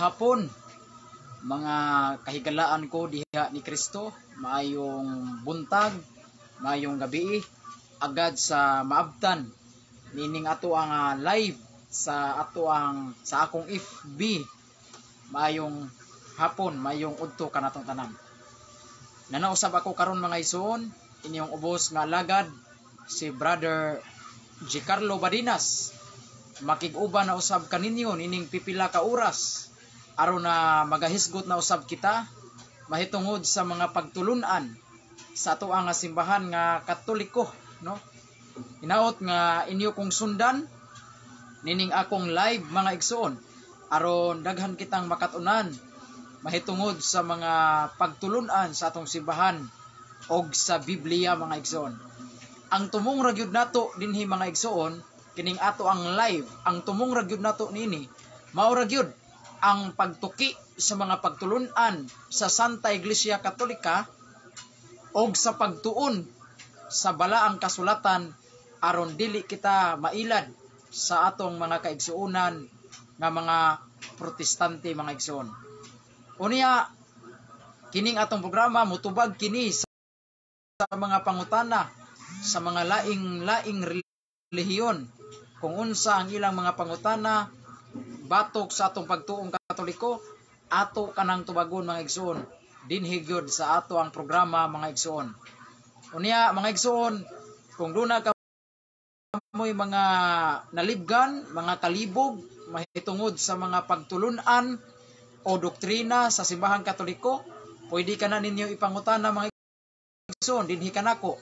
Hapon, mga kahigalaan ko diha ni Kristo, maayong buntag, maayong gabi, agad sa maabtan nining ato ang live sa ato ang sa akong FB. Maayong hapon, maayong udto kanatong tanan. Nanausab ako karon, mga igsoon, inyong ubos nga alagad, si Brother Giancarlo Badinas. Makig-uban na usab kaninyo nining pipila ka oras aron na magahisgot na usab kita mahitungod sa mga pagtulunan sa ato ang simbahan nga Katoliko, no? Hinaot nga inyo kong sundan nining akong live, mga igsoon, aron daghan kitang makatunan mahitungod sa mga pagtulunan sa atong simbahan og sa Biblia, mga igsoon. Ang tumong ra gyud nato dinhi, mga igsoon, kining ato ang live, ang tumong ra gyud nato niini mao ra gyud ang pagtuki sa mga pagtulunan sa Santa Iglesia Katolika og sa pagtuon sa balaang kasulatan aron dili kita mailad sa atong mga kaigsuonan nga mga Protestante, mga igsoon. Unya kining atong programa mutubag kini sa mga pangutana sa mga laing-laing relihiyon, kung unsa ang ilang mga pangutana batok sa atong pagtuong Katoliko, ato kanang tubagon, mga igsoon, dinhi gyud sa ato ang programa, mga igsoon. Unya, mga igsoon, kung duna ka mo'y mga nalibgan, mga kalibog mahitungod sa mga pagtulunan o doktrina sa simbahang Katoliko, pwede ka na ninyo ipangutana, mga igsoon, dinhi kanako,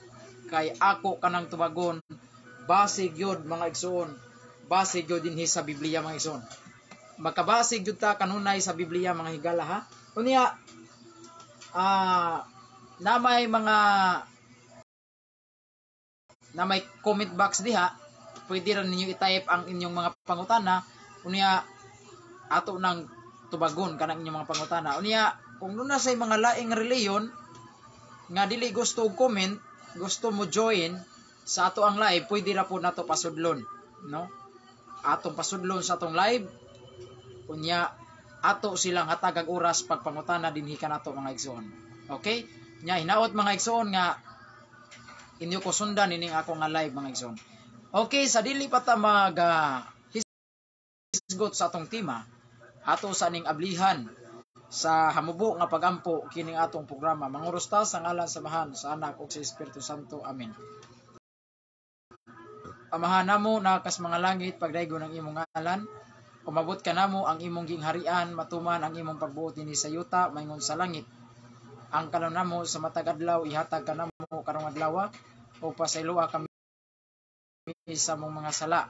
kay ako kanang tubagon base gyud, mga igsoon, base gyud dinhi sa Biblia, mga igsoon. Makabase gyud ta kanunay sa Biblia, mga higala, ha. Unya na may comment box diha, pwede ra ninyo i-type ang inyong mga pangutana. Unya ato nang tubagon kanang inyong mga pangutana. Unya kung duna say mga laing reliyon nga dili gusto og comment, gusto mo join sa ato ang live, pwede ra po nato pasudlon, no? Atong pasudlon sa atong live, unya ato silang hatagag oras pagpangutana dinhi kanato, mga igsoon. Okay? Nya hinaot, mga igsoon, nga inyo ko sundan ining ako nga live, mga igsoon. Okay, sa dili pa ta mag hisgot sa atong tema, ato sa ning ablihan sa hamubo nga pagampo kining atong programa. Manguros ta sa ngalan sa Amahan, sa Anak ug sa Espiritu Santo. Amen. Amahan namo na kas mga langit, pagdaygon ang imong ngalan. Umabot ka namo ang imong gingharian, matuman ang imong pagbuot dinhi sa yuta maingon sa langit. Ang kalon namo sa matag adlaw ihatag kanamo karong adlaw, ug pasayloa kami sa among mga sala,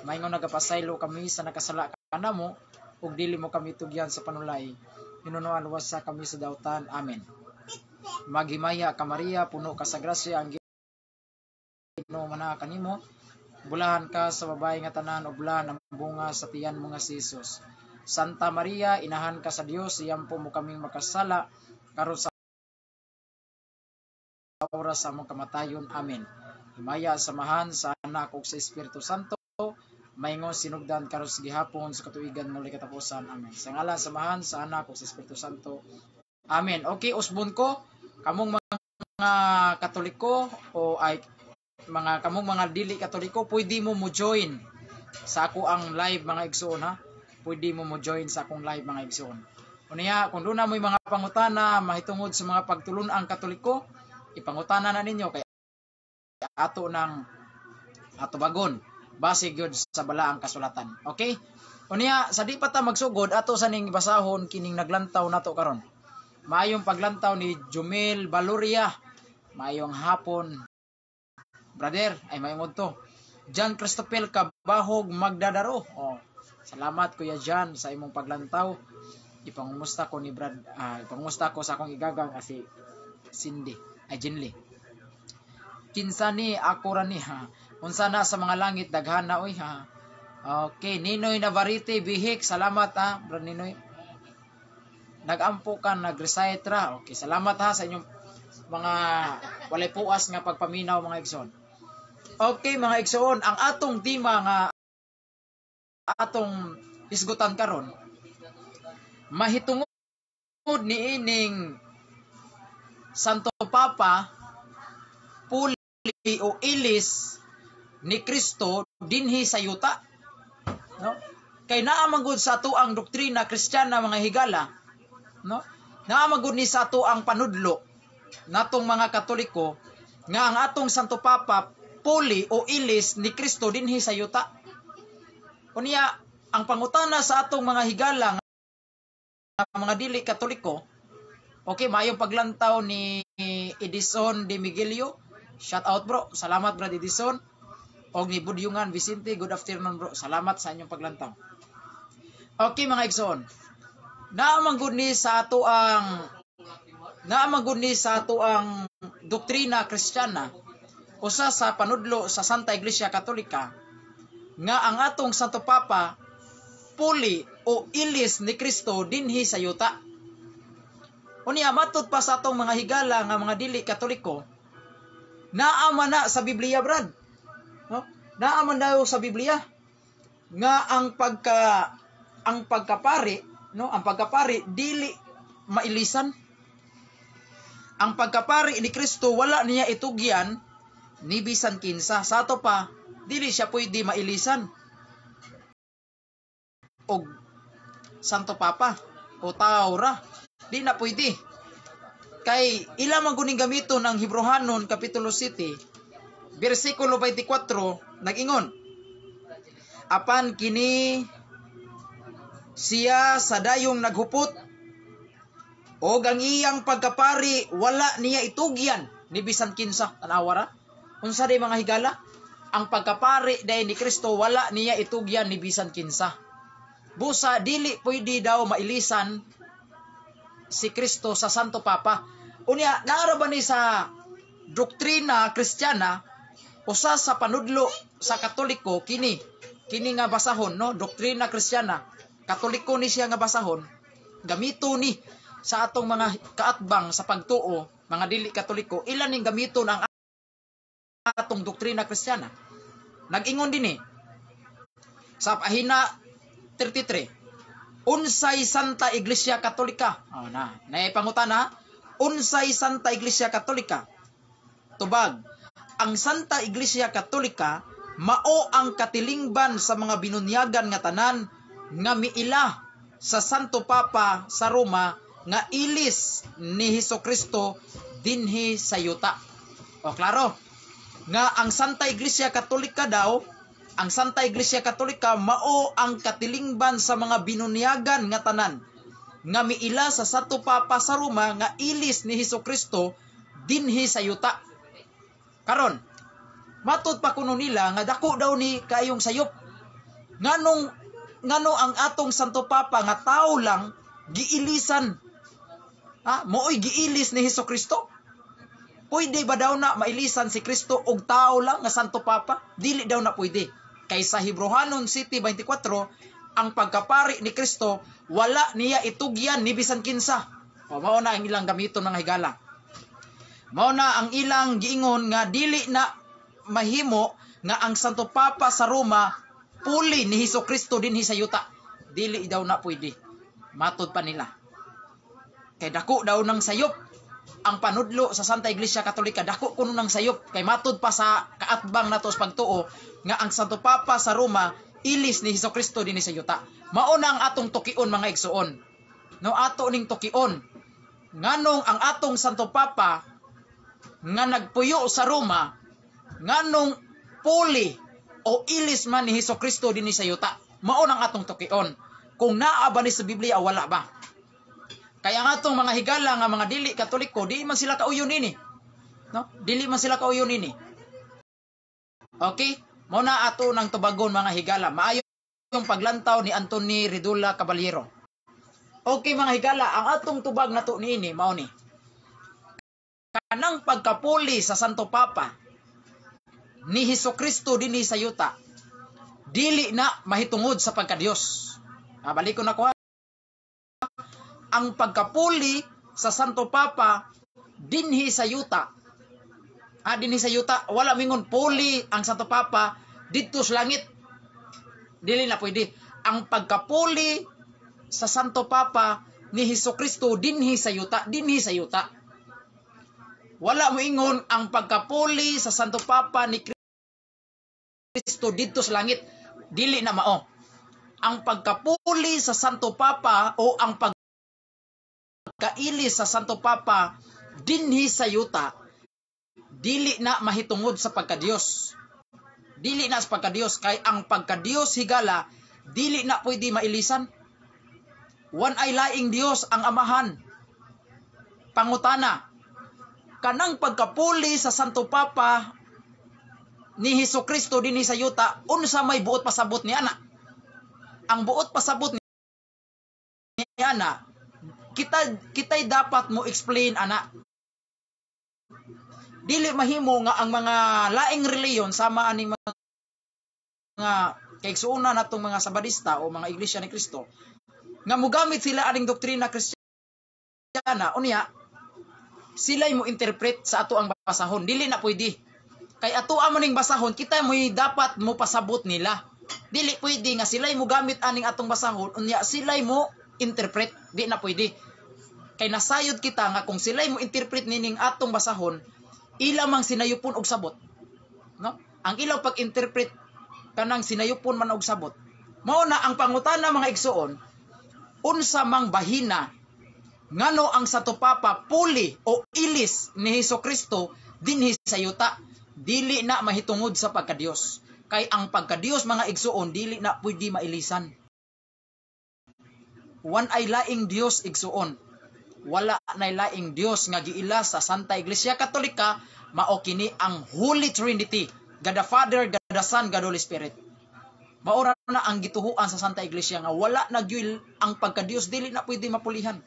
maingon nagapasaylo kami sa nakasala kanamo, ug dili mo kami tugyan sa panulay. Hinunoan luwasa kami sa dautan. Amen. Maghimaya ka, Maria, puno ka sa grasya, ang Ginoo manaa kanimo. Bulahan ka sa babae nga tanan ug bulahan ang bunga sa tiyan mo nga si Jesus. Santa Maria, inahan ka sa Dios, iyampo mo kaming makasala karon sa oras sa among kamatayon. Amen. Himaya sa Amahan, sa Anak ug sa Espiritu Santo, maingon sinugdan karon sa gihapon sa katuigan nga walay katapusan. Amen. Sa ngalan sa Amahan, sa Anak ug sa Espiritu Santo. Amen. Okay, usbon ko kamong mga Katoliko o ay mga kamong mga dili Katoliko, pwede mo mo join sa ako ang live, mga igsoon, ha. Pwede mo mo join sa akong live, mga igsoon. Unya kung duna mo'y mga pangutana mahitungod sa mga pagtulun-ang Katoliko, ipangutana na ninyo kay ato nang atubagon base gyud sa balaang kasulatan. Okay? Unya sa di pa ta magsugod, ato sa ning basahon kining naglantaw nato karon. Maayong paglantaw ni Jumel Valoria. Maayong hapon, brother, ay maayong udto. John Christopher Kabahog magdadaro. Oh, salamat, Kuya John, sa imong paglantaw. Ipangumusta ko ni Brad, ipangumusta ko sa akong igagang nga si Cindy, ay Jinly. Kinsa ni ako ra ni, ha. Unsa na sa mga langit, daghan na oy, ha. Okay, Ninoy Navarrete Bihik, salamat ha, Brad Ninoy. Nagampo ka, nag-recite ra. Okay, salamat ha sa inyong mga walay puas nga pagpaminaw, mga igsoon. Okay, mga igsoon, ang atong tema nga atong hisgutan karon Mahitungod niining Santo Papa puli o ilis ni Kristo dinhi sa yuta, no? Kay naa man gud sa ato ang doktrina Kristiyana, mga higala, no? Naa man gud ni sa ato ang panudlo natong mga Katoliko nga ang atong Santo Papa puli o ilis ni Kristo dinhi sa yuta. Unya ang pangutana sa atong mga higala nga mga dili Katoliko. Okay, maayong paglantaw ni Edison de Miguelio. Shout out, bro. Salamat, Brad Edison. Og ni Budyungan Vicente, good afternoon, bro. Salamat sa inyong paglantaw. Okay, mga igsoon. Naa man gud ni sa ato ang doktrina Kristiyana, usa sa panudlo sa Santa Iglesia Katolika, nga ang atong Santo Papa puli o ilis ni Kristo dinhi sa yuta. Unya matud pa sa atong mga higala nga mga dili Katoliko, naa man na sa Biblia, brad. No? Naa man daw sa Biblia nga ang pagkapari, no, ang pagkapari dili mailisan. Ang pagkapari ni Kristo wala niya itugyan ni bisan kinsa. Sa ato pa, dili siya pwede mailisan og Santo Papa o tao ra. Di na pwede. Kay ila man guning gamiton ang Hebrohanon kapitulo 7 bersikulo 24, nag-ingon, "Apan kini siya sa dayong naghupot og ang iyang pagkapari wala niya itugyan ni bisan kinsa." Tanawa ra. Unsa day, mga higala? Ang pagkapari day ni Kristo wala niya itugyan ni bisan kinsa. Busa dili pwede daw mailisan si Kristo sa Santo Papa. Unya, naa ra ba ni sa doktrina Kristiyana, usa sa panudlo sa Katoliko kini kini nga basahon, no? Doktrina Kristiyana Katoliko ni siya nga basahon, gamito ni sa atong mga kaatbang sa pagtuo, mga dili Katoliko, ilan ning gamiton ang atong doktrina Kristiyana. Nag-ingon dinhi sa pahina 33, "Unsay Santa Iglesia Katolika?" Oh, na naipangutana, unsay Santa Iglesia Katolika? Tubag, ang Santa Iglesia Katolika mao ang katilingban sa mga binunyagan nga tanan nga miila sa Santo Papa sa Roma nga ilis ni Hesus Kristo dinhi sa yuta. O klaro nga ang Santa Iglesia Katolika daw, ang Santa Iglesia Katolika mao ang katilingban sa mga binunyagan nga tanan nga miila sa Santo Papa sa Roma nga ilis ni Hesus Kristo dinhi sa yuta. Karon, matud pa kuno nila nga dako daw ni kayong sayop. Nganong ngano ang atong Santo Papa nga tao lang giilisan? Ha, mooy giilis ni Hesus Kristo? Pwede ba daw na mailisan si Kristo og tao lang nga Santo Papa? Dili daw na pwede. Kay sa Hebrohanon 7:24, ang pagkapari ni Kristo wala niya itugyan ni bisan kinsa. O mao na ang ilang gamiton, mga higala. Mao na ang ilang giingon nga dili na mahimo nga ang Santo Papa sa Roma puli ni Hesus Kristo dinhi sa yuta. Dili daw na pwede. Matod pa nila. Kay dako daw ng sayop ang panudlo sa Santa Iglesia Katolika, dako kuno ng sayop kay matud pa sa kaatbang nato sa pagtuo nga ang Santo Papa sa Roma ilis ni Hesus Kristo dinhi sa yuta. Mao na ang atong tukion, mga igsuon. No, ato ning tukion. Nganong ang atong Santo Papa nga nagpuyo sa Roma, nganong puli o ilis man ni Hesus Kristo dinhi sa yuta? Mao nang atong tukion. Kung naa ba ni sa Biblia, wala ba? Kaya nga atong mga higala nga mga dili Katoliko, di man sila kauyon nini. No? Dili man sila kauyon nini. Okay? Mao na ato nang tubagon, mga higala. Maayo yung paglantaw ni Anthony Ridula Caballero. Okay, mga higala, ang atong tubag nato niini mao ni. Kanang pagkapuli sa Santo Papa ni Hesus Kristo dinhi sa yuta, dili na mahitungod sa pagkadiyos. Ah, balik ko na ko. Ang pagkapuli sa Santo Papa dinhi sa yuta. Ah, dinhi sa yuta, wala mingon puli ang Santo Papa didto sa langit. Dili na pwede. Ang pagkapuli sa Santo Papa ni Hesus Kristo dinhi sa yuta, dinhi sa yuta. Wala moingon ang pagkapuli sa Santo Papa ni Kristo didto sa langit, dili na mao. Ang pagkapuli sa Santo Papa o ang pagkailis sa Santo Papa dinhi sa yuta, dili na mahitungod sa pagkadiyos. Dili na sa pagkadiyos, kay ang pagkadiyos, higala, dili na pwede mailisan. Walay laing Dios ang Amahan. Pangutana, kanang pagkapuli sa Santo Papa ni Hesus Kristo dinhi sa yuta, unsa may buot pasabot ni ana? Ang buot pasabot ni ana, kita'y dapat mo explain ana. Dili mahimo nga ang mga laing reliyon, sama aning mga kaigsuonan natong mga Sabadista o mga Iglesia ni Cristo, nga mogamit sila aning doktrina Kristiyana, unya sila mo interpret sa ato ang basahon. Dili na pwede. Kay ato amo ning basahon, kita mo'y dapat mo pasabot nila. Dili pwede nga sila mo gamit aning atong basahon, unya sila mo interpret. Di na pwede. Kay nasayod kita nga kung sila mo interpret nining atong basahon, ila mang sinayupon og sabot. No? Ang ilaw pag-interpret kanang sinayupon man og sabot. Mao na ang pangutana, mga igsuon, unsa mang bahina ngano ang Santo Papa puli o ilis ni Hesus Kristo dinhi sa yuta? Dili na mahitungod sa pagkadiyos. Kay ang pagkadiyos, mga igsuon, dili na pwede mailisan. Walay laing Dios, igsuon. Wala nay laing Dios nga giila sa Santa Iglesia Katolika, mao kini ang Holy Trinity. God the Father, God the Son, God the Holy Spirit. Mao ra na ang gituhuan sa Santa Iglesia nga wala na gyud ang pagkadiyos, dili na pwede mapulihan.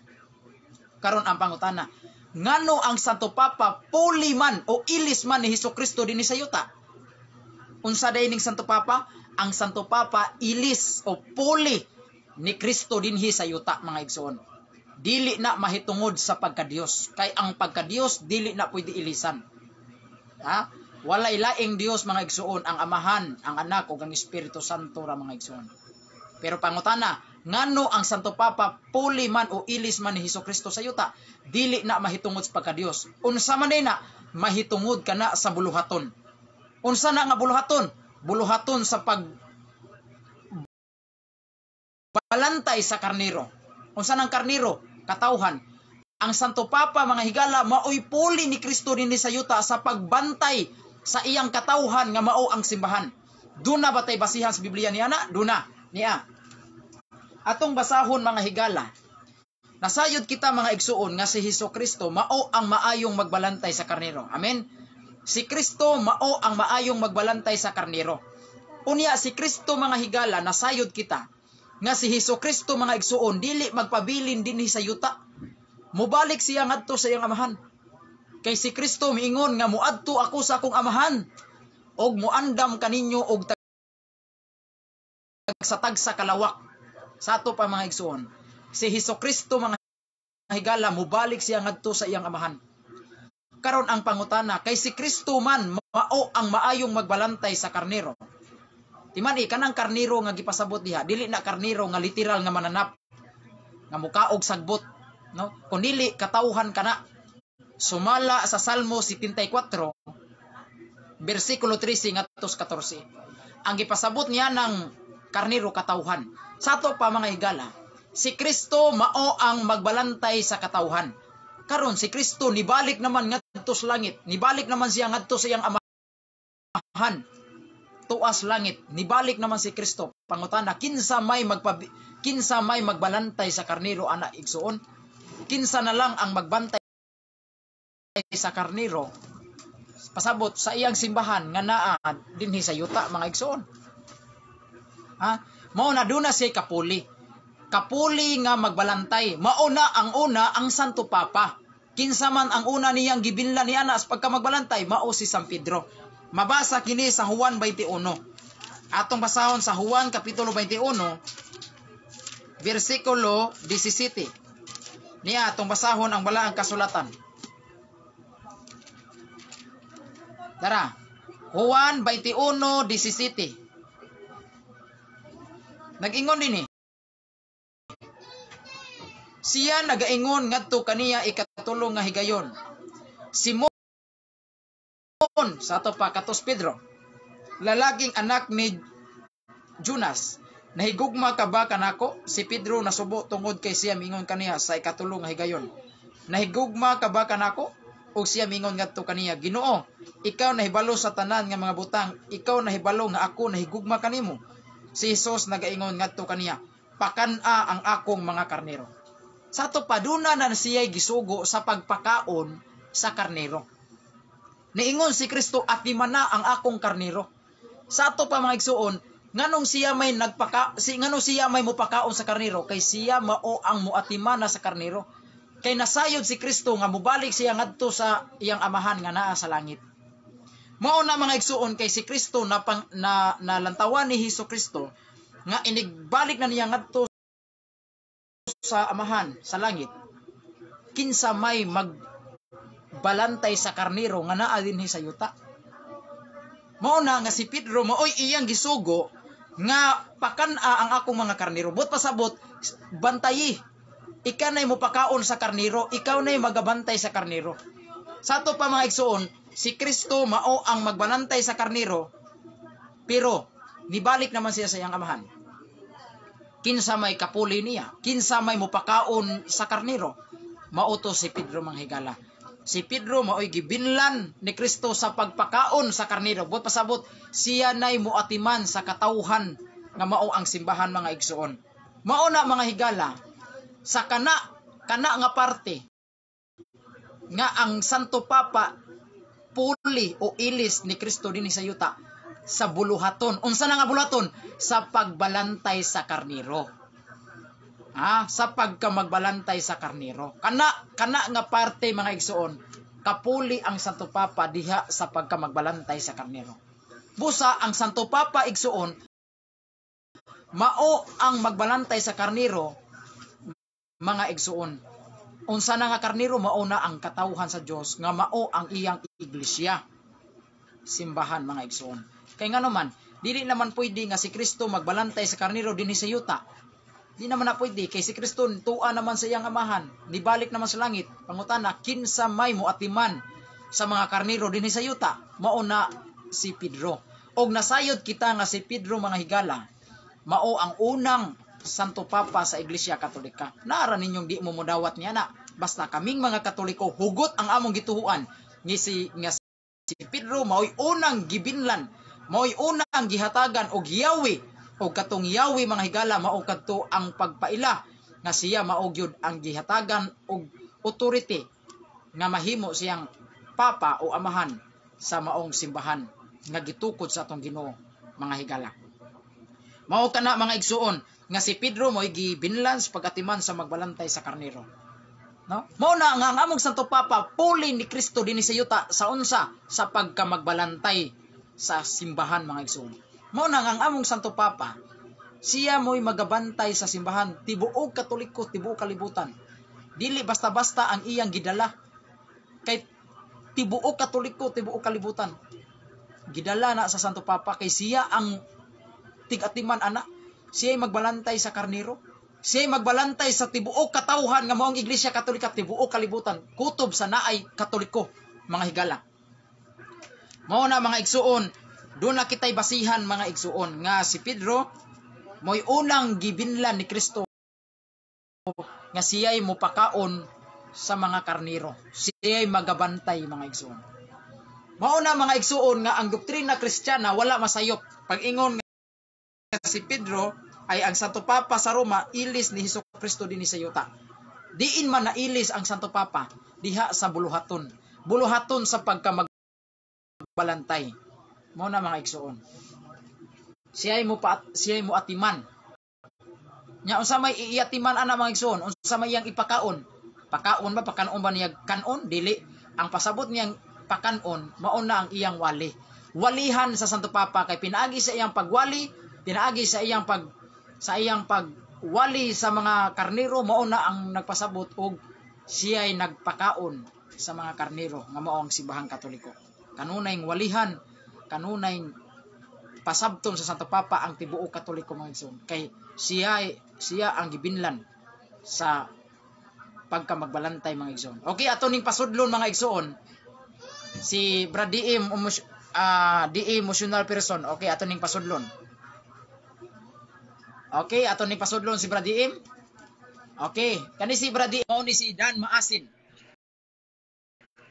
Karon ang pangutana, ngano ang Santo Papa puli man o ilis man ni Hesus Kristo dinhi sa yuta? Unsa day ning Santo Papa? Ang Santo Papa ilis o puli ni Kristo dinhi sa yuta, mga igsoon. Dili na mahitungod sa pagkadiyos, kay ang pagkadiyos dili na pwede ilisan. Ha? Walay laing Dios, mga igsuon, ang Amahan, ang Anak ug ang Espiritu Santo ra, mga igsuon. Pero pangutana, ngano ang Santo Papa puli man o ilis man ni Hesus Kristo sa yuta? Dili na mahitungod sa pagkadiyos. Unsa man na mahitungod kana sa buluhaton? Unsa na nga buluhaton? Buluhaton sa pag balantay sa karniro. Unsa nang karniro? Katawhan. Ang Santo Papa, mga higala, maoy puli ni Kristo dinhi sa yuta sa pagbantay sa iyang katawhan nga mao ang simbahan. Duna ba tay basihan sa Biblia niya na? Duna. Niya. Atong basahon, mga higala. Nasayod kita, mga igsuon, nga si Hesus Kristo mao ang maayong magbalantay sa karnero. Amen. Si Kristo mao ang maayong magbalantay sa karnero. Unya si Kristo, mga higala, nasayod kita nga si Hesus Kristo, mga igsuon, dili magpabilin dinhi sa yuta. Mubalik siya ngadto sa iyang Amahan. Kay si Kristo miingon nga muadto ako sa akong Amahan og muandam kaninyo og tagsa-tagsa kalawak. Sa ato pa, mga igsuon, si Hesus Kristo, mga higala, mubalik siya ngadto sa iyang Amahan. Karon ang pangutana, kay si Kristo man mao ang maayong magbalantay sa karnero. Timan kanang karnero nga gipasabot diha, dili na karnero nga literal nga mananap nga mukaog sagbot, no? Kun dili katawhan kana. Sumala sa Salmo 74 bersikulo 13 ngadto 14. Ang gipasabot niya ng karnero, katawhan. Sa ato pa, mga higala, si Kristo mao ang magbalantay sa katawhan. Karon si Kristo nibalik naman ngadto sa langit, nibalik naman siya ngadto sa iyang Amahan. Tuas langit, nibalik naman si Kristo. Pangutana, kinsa may magbalantay sa karnero ana, igsuon? Kinsa na lang ang magbantay sa karnero? Pasabot sa iyang simbahan nga naa dinhi sa yuta, mga igsuon. Ha? Mao na duna siya kapuli. Kapuli nga magbalantay. Mao na ang una ang Santo Papa. Kinsa man ang una niyang gibinlan ni ana sa pagka magbalantay, mao si San Pedro. Mabasa kini sa Juan 21. Atong basahon sa Juan kapitulo 21 bersikulo 17. Niya atong basahon ang balaang kasulatan. Tara. Juan 21:17. Nag-ingon din eh. Siya nagaingon ngadto kaniya ikatulo nga higayon, "Simon," sa ato pa katos Pedro, "lalaking anak ni Jonas, nahigugma ka ba kanako?" Si Pedro nasubo tungod kay siya miingon kaniya sa ikatulo nga higayon, "Nahigugma ka ba kanako?" Ug siya miingon ngadto kaniya, "Ginoo, ikaw nahibalo sa tanan nga mga butang, ikaw nahibalo nga ako nahigugma kanimo." Si Jesus nagaingon ngadto kaniya, "Pakan-a ang akong mga karnero." Sa ato pa, duna na siya'y gisugo sa pagpakaon sa karnero. Niingon si Kristo, "Atimana ang akong karnero." Sa ato pa, mga igsuon, nganong siya may mupakaon sa karnero? Kay siya mao ang muatimana sa karnero. Kay nasayod si Kristo nga mubalik siya ngadto sa iyang amahan nga naa sa langit. Mao na, mga igsuon, kay si Kristo na, pang, na nalantawan ni Hesus Kristo nga inigbalik na niya ngadto sa amahan sa langit. Kinsa may magbalantay sa karnero nga naa dinhi sa yuta? Mao na nga si Pedro maoy iyang gisugo nga pakan-a ang akong mga karnero. But pasabot, bantayi. Ikaw na'y mupakaon sa karnero, ikaw na'y magabantay sa karnero. Sa ato pa, mga igsuon, si Kristo mao ang magbalantay sa karnero, pero nibalik naman siya sa iyang amahan. Kinsa may kapuli niya, kinsa may mupakaon sa karnero? Mao to si Pedro, mga higala. Si Pedro mao'y gibinlan ni Kristo sa pagpakaon sa karnero. But pasabot, siya na'y muatiman sa katawhan nga mao ang simbahan, mga igsuon. Mao na, mga higala, sa kana kana nga parte nga ang Santo Papa puli o ilis ni Kristo dinhi sa yuta sa buluhaton. Unsa na nga buluhaton? Sa pagbalantay sa karnero. Ah, sa pagkamagbalantay sa karnero. Kana kana nga parte, mga igsuon, kapuli ang Santo Papa diha sa pagkamagbalantay sa karnero. Busa ang Santo Papa, igsuon, mao ang magbalantay sa karnero, mga igsuon. Unsa na nga karnero? Mao na ang katawhan sa Dios nga mao ang iyang iglesia. Simbahan, mga igsuon. Kay ngano man, dili naman pwede nga si Kristo magbalantay sa karnero dinhi sa yuta. Di naman na pwede kay si Kristo tua naman sa iyang amahan, nibalik naman sa langit. Pangutana, kinsa may moatiman sa mga karnero dinhi sa yuta? Mao na si Pedro. Og nasayod kita nga si Pedro, mga higala, mao ang unang Santo Papa sa Iglesia Katolika. Naara ninyong di mo modawat niya na. Basta kaming mga Katoliko, hugot ang among gituhuan nga si Pedro mao'y unang gibinlan, mao'y unang gihatagan og yawi, og katong yawi, mga higala, mao kadto ang pagpaila nga siya mao gyud ang gihatagan og authority nga mahimo siyang papa o amahan sa maong simbahan nga gitukod sa atong Ginoo, mga higala. Mao kana, mga igsuon, nga si Pedro mo'y gibinlan sa pagatiman sa magbalantay sa karnero. No? Mao na nga ang among Santo Papa puli ni Kristo dinhi sa yuta sa unsa? Sa pagkamagbalantay sa simbahan, mga igsuon. Mao na nga ang among Santo Papa, siya mo'y magabantay sa simbahan tibuok Katoliko, tibuok kalibutan. Dili basta-basta ang iyang gidala. Kay tibuok Katoliko, tibuok kalibutan. Gidala na sa Santo Papa kay siya ang tig-atiman ana. Siya magbalantay sa karnero. Siya magbalantay sa tibuok katawhan nga maong Iglesia Katolika, tibuok kalibutan. Kutob sa naay Katoliko, mga higala. Mao na, mga igsuon, doon na kita'y basihan, mga igsuon, nga si Pedro mo'y unang gibinlan ni Kristo nga siya'y mupakaon sa mga karnero. Siya'y magabantay, mga igsuon. Mao na, mga igsuon, nga ang doktrina Kristiyana wala masayop. Pag-ingon nga si Pedro ay ang Santo Papa sa Roma, ilis ni Hesus Kristo dinhi sa yuta. Diin man nailis ang Santo Papa? Diha sa buluhaton. Buluhaton sa pagkamagbalantay. Mao na, mga igsuon. Siya'y mo atiman. Nya unsa may iatiman ana, mga igsuon? Unsa may iyang ipakaon? Pakaon ba, pakanon ba niya kanon? Dili. Ang pasabot niyang pakanon, mao na ang iyang wali. Walihan sa Santo Papa kay pinaagi sa iyang pagwali, pinaagi sa iyang pagwali sa mga karnero, mao na ang nagpasabot og siya'y nagpakaon sa mga karnero nga mao ang simbahang Katoliko. Kanunay walihan, kanunay pasabton sa Santo Papa ang tibuok Katoliko, mga igsoon, kay siya siya ang gibinlan sa pagka magbalantay, mga igsoon. Okay, ato ning pasudlon, mga igsoon. Si Brad DM, DM emotional person. Okay, ato ning pasudlon. Okay, ato ning pasudlon si Brad DM. Okay, kani si Brad DM mao ni si Dan Maasin.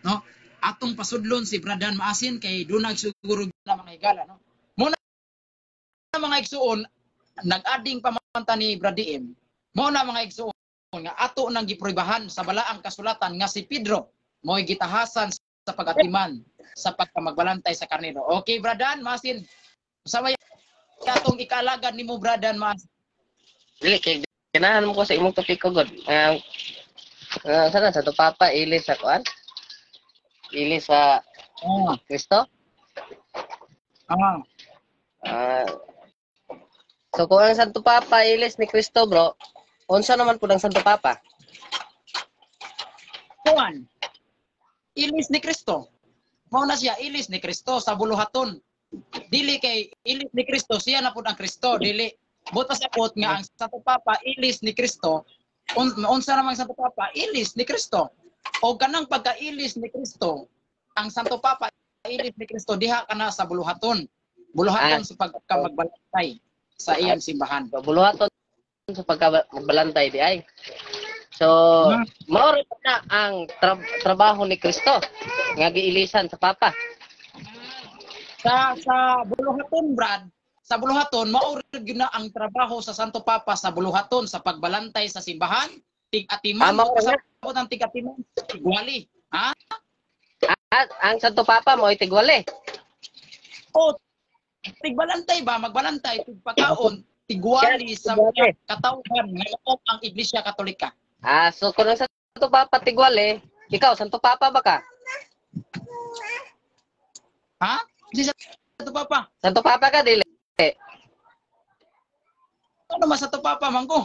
No? Atong pasudlon si Brad Dan Maasin kay dunag siguro na mga higala, no? Muna mga igsoon, nag-ading pamanta ni Brad DM. Mao na, mga igsoon, nga ato nang giprobahan sa balaang kasulatan nga si Pedro mo'y gitahasan sa pag-atiman sa pagkamagbalantay sa karnero. Okay, Brad Dan Maasin. Sa may atong ikaalagad nimo, Brad Dan Maasin? Dili kay ganahan mo ko sa imong topiko god. Ang sana sa to papa ili sa kuan? Ili sa Kristo? Ah. So kung ang Santo Papa ilis ni Kristo, bro, unsa naman pud ang Santo Papa? Kuan. Ilis ni Kristo. Mao na siya, ilis ni Kristo sa buluhaton. Dili kay ilis ni Kristo, siya na pud ang Kristo, dili. Buot pasabot nga ang Santo Papa ilis ni Kristo, unsa namang Santo Papa ilis ni Kristo. O kanang pagkailis ni Kristo, ang Santo Papa ilis ni Kristo diha kana sa buluhaton. Buluhaton sa pagkamagbalantay sa iyang simbahan. So, buluhaton sa pagkabalantay di ay. So, mao ra na ang trabaho ni Kristo nga giilisan sa Papa. Sa buluhaton, Brad, sa buluhaton mao gyud na ang trabaho sa Santo Papa sa buluhaton sa pagbalantay sa simbahan, tig-atiman, Mao ra na. pasabot ang tig-atiman, tigwali. Ha? Ah, ang Santo Papa mo tigwali. O tigbalantay ba, magbalantay, tigpakaon, tigwali sa Tigwali. mga katawhan nga mao ang Iglesia Katolika. Ah, so kung ang Santo Papa tigwali, ikaw Santo Papa ba ka? Ha? Di sa Santo Papa. Santo Papa ka dili? Ano man Santo Papa man ko?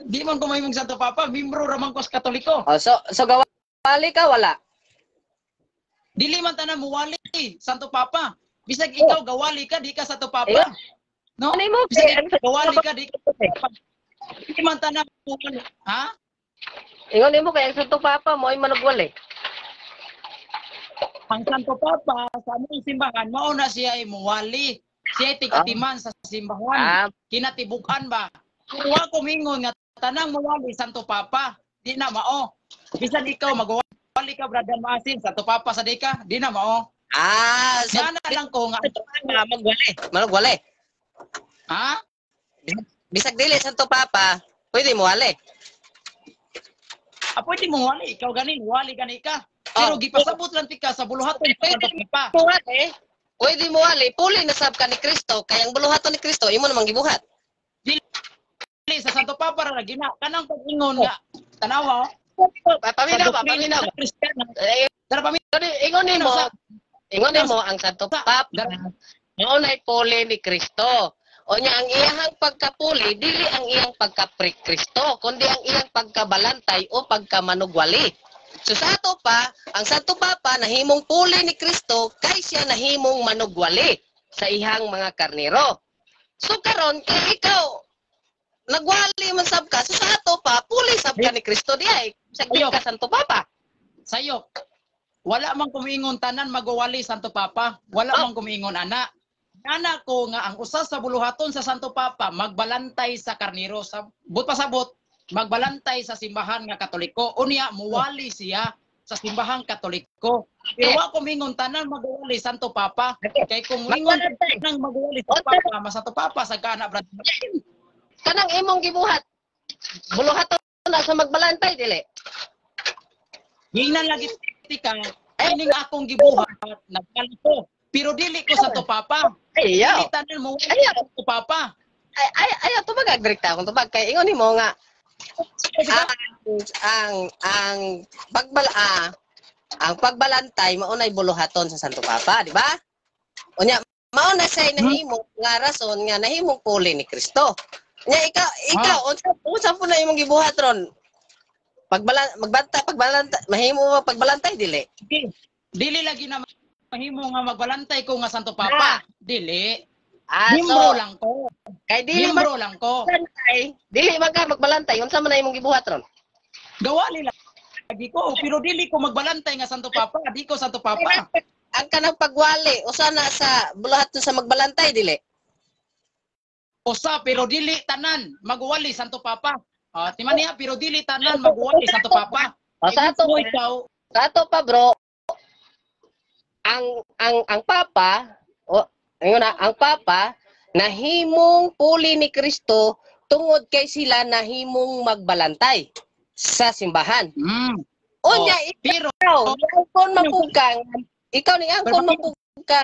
Di man ko mahimong Santo Papa, membro ra man ko sa Katoliko. Oh, so gawali ka wala? Dili man tanan muwali Santo Papa. Bisag ikaw gawali ka, di ka Santo Papa. Ayun. No? Ano mo? Bisag ikaw gawali ka, di ka Santo Papa. Dili man tanan muwali. Ha? Ingon nimo kay ang Santo Papa mo ay manugwali. Ang Santo Papa sa among simbahan mao na siya ay muwali. Siya ay tig-atiman sa simbahan. Kinatibukan ba? Kung wa ko mingon nga tanang muwali Santo Papa, di na mao. Bisan ikaw magwali ka, Brother Maasin, Santo Papa sa di ka, di na mao. Ah, so Sana lang ko nga Santo Papa magwali. Manugwali. Ha? Bisag dili Santo Papa, pwede mo wali. Ah, pwede mo wali, ikaw gani, wali gani ka. Pero gipasabot lang tika sa buluhaton sa Pwede Santo Papa. mo wali. Pwede mo wali, puli na sab ka ni Kristo, kay ang buluhaton ni Kristo imo namang gibuhat. Dili sa Santo Papa ra gina kanang pag-ingon nga tanawa oh. Paminaw Sa ba? doktrina Paminaw. sa Kristiyano. Eh, Dara paminaw ingon nimo, ingon nimo ang Santo Papa mao nay puli ni Kristo. O nya ang iyahang pagkapuli dili ang iyang pagka-pre-Kristo, kundi ang iyang pagkabalantay o pagkamanugwali. So sa ato pa, ang Santo Papa nahimong puli ni Kristo kay siya nahimong manugwali sa iyang mga karnero. So karon kay ikaw nagwali man sab ka, so sa ato pa puli sab ka ni Kristo di ay sa ka Santo Papa. Sayo. Wala man kumiingon tanan magwawali Santo Papa. Wala man kumiingon ana. Ana ko nga ang usa sa buluhaton sa Santo Papa magbalantay sa karnero sa but pasabot magbalantay sa simbahan nga Katoliko. Unya muwali siya sa simbahang Katoliko. Pero wa kumingon tanan magwali Santo Papa. Kay kung moingon tanang magwali Santo Papa, mas Santo Papa sa kana, brad. Kanang imong gibuhat, buluhaton na sa magbalantay dili. Gingnan lagi tika, ining akong gibuhat nagwali ko. Pero dili ko Santo Papa. Ayaw. Dili tanan mo Ayaw. Santo Papa. Ay ay ayaw tubag direkta akong tubag kay ingon nimo nga ang ang pagbalantay mao nay buluhaton sa Santo Papa, di ba? Unya mao na say nahimo nga rason nga nahimong puli ni Kristo. Nya ikaw unsa po na imong gibuhat ron? Pagbalantay mahimo mo pagbalantay dili? Dili lagi na mahimo nga magbalantay ko nga Santo Papa. Dili. Ah, Membro so, lang ko. Kay dili Membro lang ko. magbalantay, dili man ka magbalantay, unsa man na imong gibuhat ron? Gawali lang Lagi ko, pero dili ko magbalantay nga Santo Papa, di ko Santo Papa. Ang kanang pagwali usa na sa buluhaton sa magbalantay, dili? Usa, pero dili tanan magwali Santo Papa. Ah, timan niya, pero dili tanan magwali Santo Papa. O, sa ato Mo ikaw, sa ato pa, bro, ang Papa, o ayun na, ang Papa nahimong puli ni Kristo tungod kay sila nahimong magbalantay sa simbahan. Unya, Oh, pero ikaw, niangkon mapugka, ikaw niangkon mapugka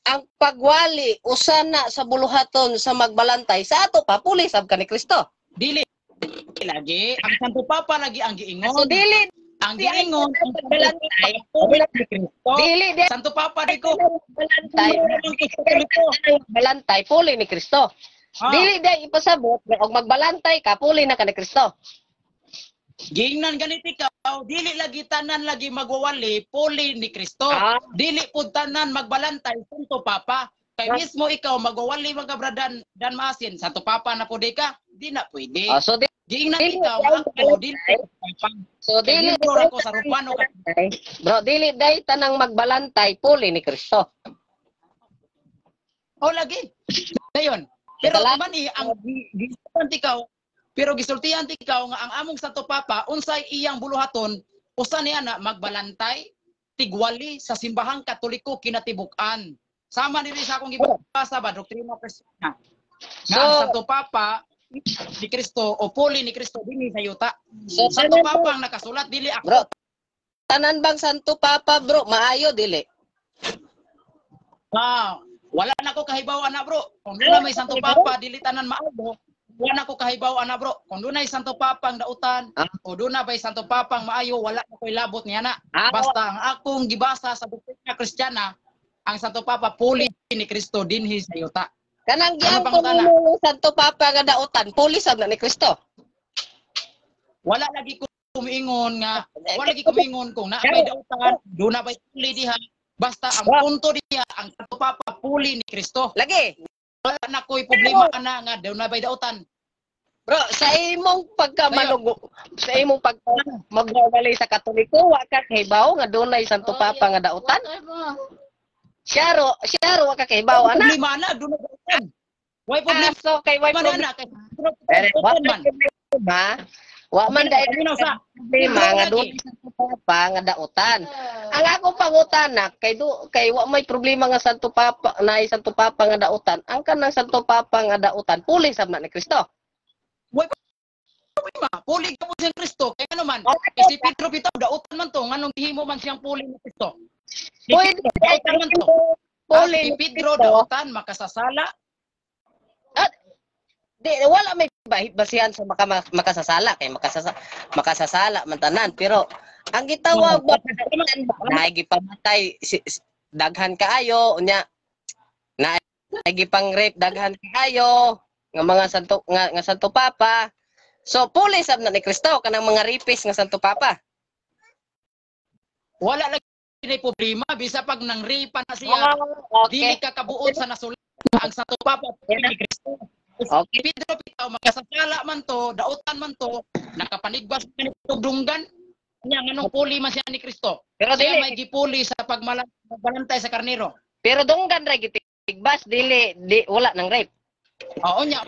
ang pagwali usa na sa buluhaton sa magbalantay sa ato pa, puli sab ka ni Kristo. Dili lagi ang Santo Papa lagi ang giingon. So dili ang giingon ang Santo Balantay. Papa puli ni Kristo. Dili di Santo Papa di ko balantay, balantay puli ni Kristo. Ah. Dili di ipasabot nga og magbalantay ka puli na ka ni Kristo. Giingnan ganit ikaw, dili lagi tanan lagi magwawali puli ni Kristo. Ah. Dili pud tanan magbalantay Santo Papa. Kay mismo ikaw magwawali mga kabradan dan maasin Santo Papa na pud ka, di na pwede. Ah, so di, Giingnan dili ikaw di ako dili Papa. So dili Dili ako sa Rupano ka. Bro, dili day tanang magbalantay puli ni Kristo. O lagi. Dayon. Pero Wala. man ang gisultihan ikaw, pero gisultihan ikaw nga ang among Santo Papa unsay iyang buluhaton, usa niya na magbalantay tigwali sa simbahang Katoliko kinatibuk-an. Sama diri sa akong gibasa ba doktrina Kristiyana. Nga ang So- Santo Papa ni Kristo o puli ni Kristo dinhi sa yuta. So Santo tanan Papa ang nakasulat dili ako. Bro, tanan bang Santo Papa, bro, maayo dili? Ah, wala na ko kahibaw ana, bro. Kung doon may Santo Papa dili tanan maayo, wala na ko kahibaw ana, bro. Kung doon ay Santo Papa ang dautan Ah. o doon na bay Santo Papa ang maayo, wala na ko'y labot niya na. Ah, Basta ang akong gibasa sa doktrina Kristiyana, ang Santo Papa puli ni Kristo dinhi sa yuta. Kanang Ano giangkon pangutana? nimo Santo Papa nga dautan, puli sab na ni Kristo. Wala lagi ko kumiingon nga, wala lagi kumiingon kung naa may dautan, doon na bay puli diha. Basta ang punto diha, ang Santo Papa puli ni Kristo. Lagi. Wala na ko'y problema ana nga doon na bay dautan. Bro, sa imong pagkamalugo, sa imong pagka magwawali sa Katoliko, wa ka kahibaw nga dunay Santo Papa nga dautan? Siya ro wa ka kahibaw ana. Problema na doon na dautan. Way problema Ah, so kay way man problema. ana kay Wa dautan man. problema. Wa man dai Paminaw sa problema nga dunay Santo Papa nga dautan. Ang akong pangutana kay do kay wa may problema nga Santo Papa naay Santo Papa nga dautan. Ang kanang Santo Papa nga dautan puli sab na ni Kristo. Way problema. Puli ka po siyang Kristo. Kaya ano man, kay si Pedro bitaw dautan man to, nganong gihimo man siyang puli ni Kristo. Si Pwede Pedro, dautan man to. puli Si ni Pedro Kristo. dautan makasasala. At di wala may basihan sa makasasala kay makasasala man tanan, pero ang gitawag ba naay gipamatay daghan kaayo, unya naay gipang rape daghan kaayo nga mga santo nga Santo Papa. So puli sab na ni Kristo kanang mga rapist nga Santo Papa. Wala lagi na problema bisa pag nang rape na siya. Okay. Dili ka kabuot sa nasulat ang Santo Papa puli ni Kristo. Okay. Si Pedro bitaw makasasala man to, dautan man to, nakapanigbas man ito dunggan. Nya nganong puli man siya ni Kristo. Pero Siya dili may gipuli sa pagbalantay sa karnero. Pero dunggan ra gitigbas, dili di wala nang rape. Oo nya.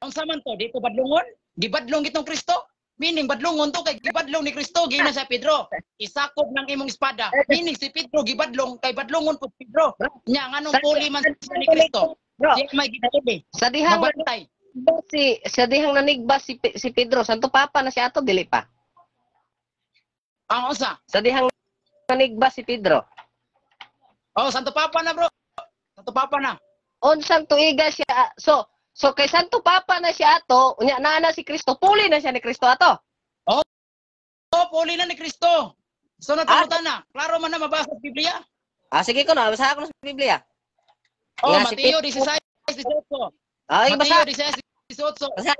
Unsa man to, di to badlongon? Gibadlong gitong Kristo? Meaning badlongon to kay gibadlong ni Kristo giingnan sa Pedro. Isakop ng imong espada. Meaning si Pedro gibadlong kay badlongon pud Pedro. Nya nganong puli man siya ni Kristo? Bro, Siya may gipuli. sa dihang Magbantay. si sa dihang nanigba si Pedro, Santo Papa na siya ato dili pa. Ang unsa? Sa dihang nanigba si Pedro. Oh, Santo Papa na, bro. Santo Papa na. Unsang tuiga siya? So kay Santo Papa na siya ato, unya naa na si Kristo, puli na siya ni Kristo ato. Oh, puli na ni Kristo. So natumutan na. Klaro man na mabasa sa Biblia. Ah, sige ko na, basa ako na sa Biblia. Oh, Nga, si Mateo Pedro. 16:18. Ay, Mateo basa. 16:18. Basa.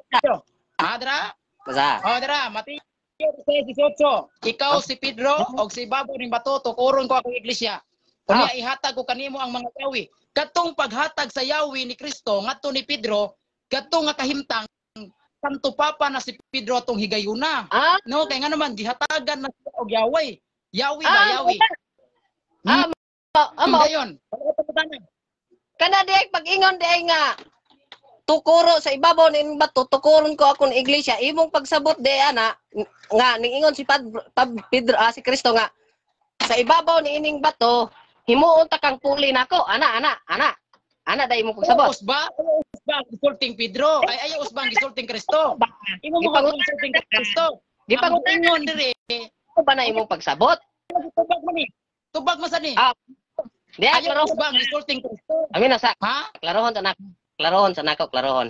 Ah, dra? Basa. Oh, dra, Mateo 16:18. Ikaw si Pedro og si babaw ning bato tukuron ko akong iglesia. Unya ihatag ko kanimo ang mga yawi. Katong paghatag sa yawi ni Kristo ngadto ni Pedro, kadto nga kahimtang Santo Papa na si Pedro atong higayuna. No, kay nga naman gihatagan na siya og Yahweh. Yahweh ba, Yahweh? Dayon. Kana di pag-ingon di nga tukuro sa ibabaw ning bato, tukuron ko akong iglesia. Imong pagsabot di ana nga ningingon si Pedro, si Kristo nga sa ibabaw ni ining bato himuon ta kang puli nako. Ana ana ana ana dai imong pagsabot. Usba, usba ang gisulting Pedro. Ay ayaw usba ang gisulting Kristo. Imo mo ang gisulting Kristo. Gipangutan diri ba na imong pagsabot? Tubag mo ni. Tubag mo sa ni. Di ayaw usba ang gisulting Kristo. Amin na sa. Ha? Klarohon ta nako. Klarohon sa nako, klarohon.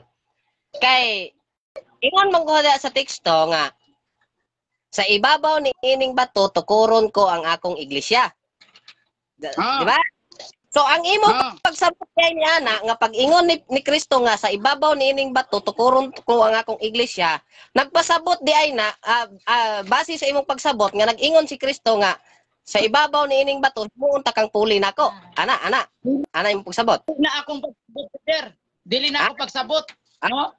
Kay ingon man ko sa teksto nga sa ibabaw ni ining bato tukuron ko ang akong iglesia. Di ba? So ang imong pagsabot kay ni ana nga pag-ingon ni Kristo nga sa ibabaw ni ining bato tukuron ko ang akong iglesia, nagpasabot di ay na base sa imong pagsabot nga nag-ingon si Kristo nga sa ibabaw ni ining bato muunta kang puli nako. Ana ana ana imong pagsabot. Na akong pagsabot, sir. Dili na ako pagsabot. No?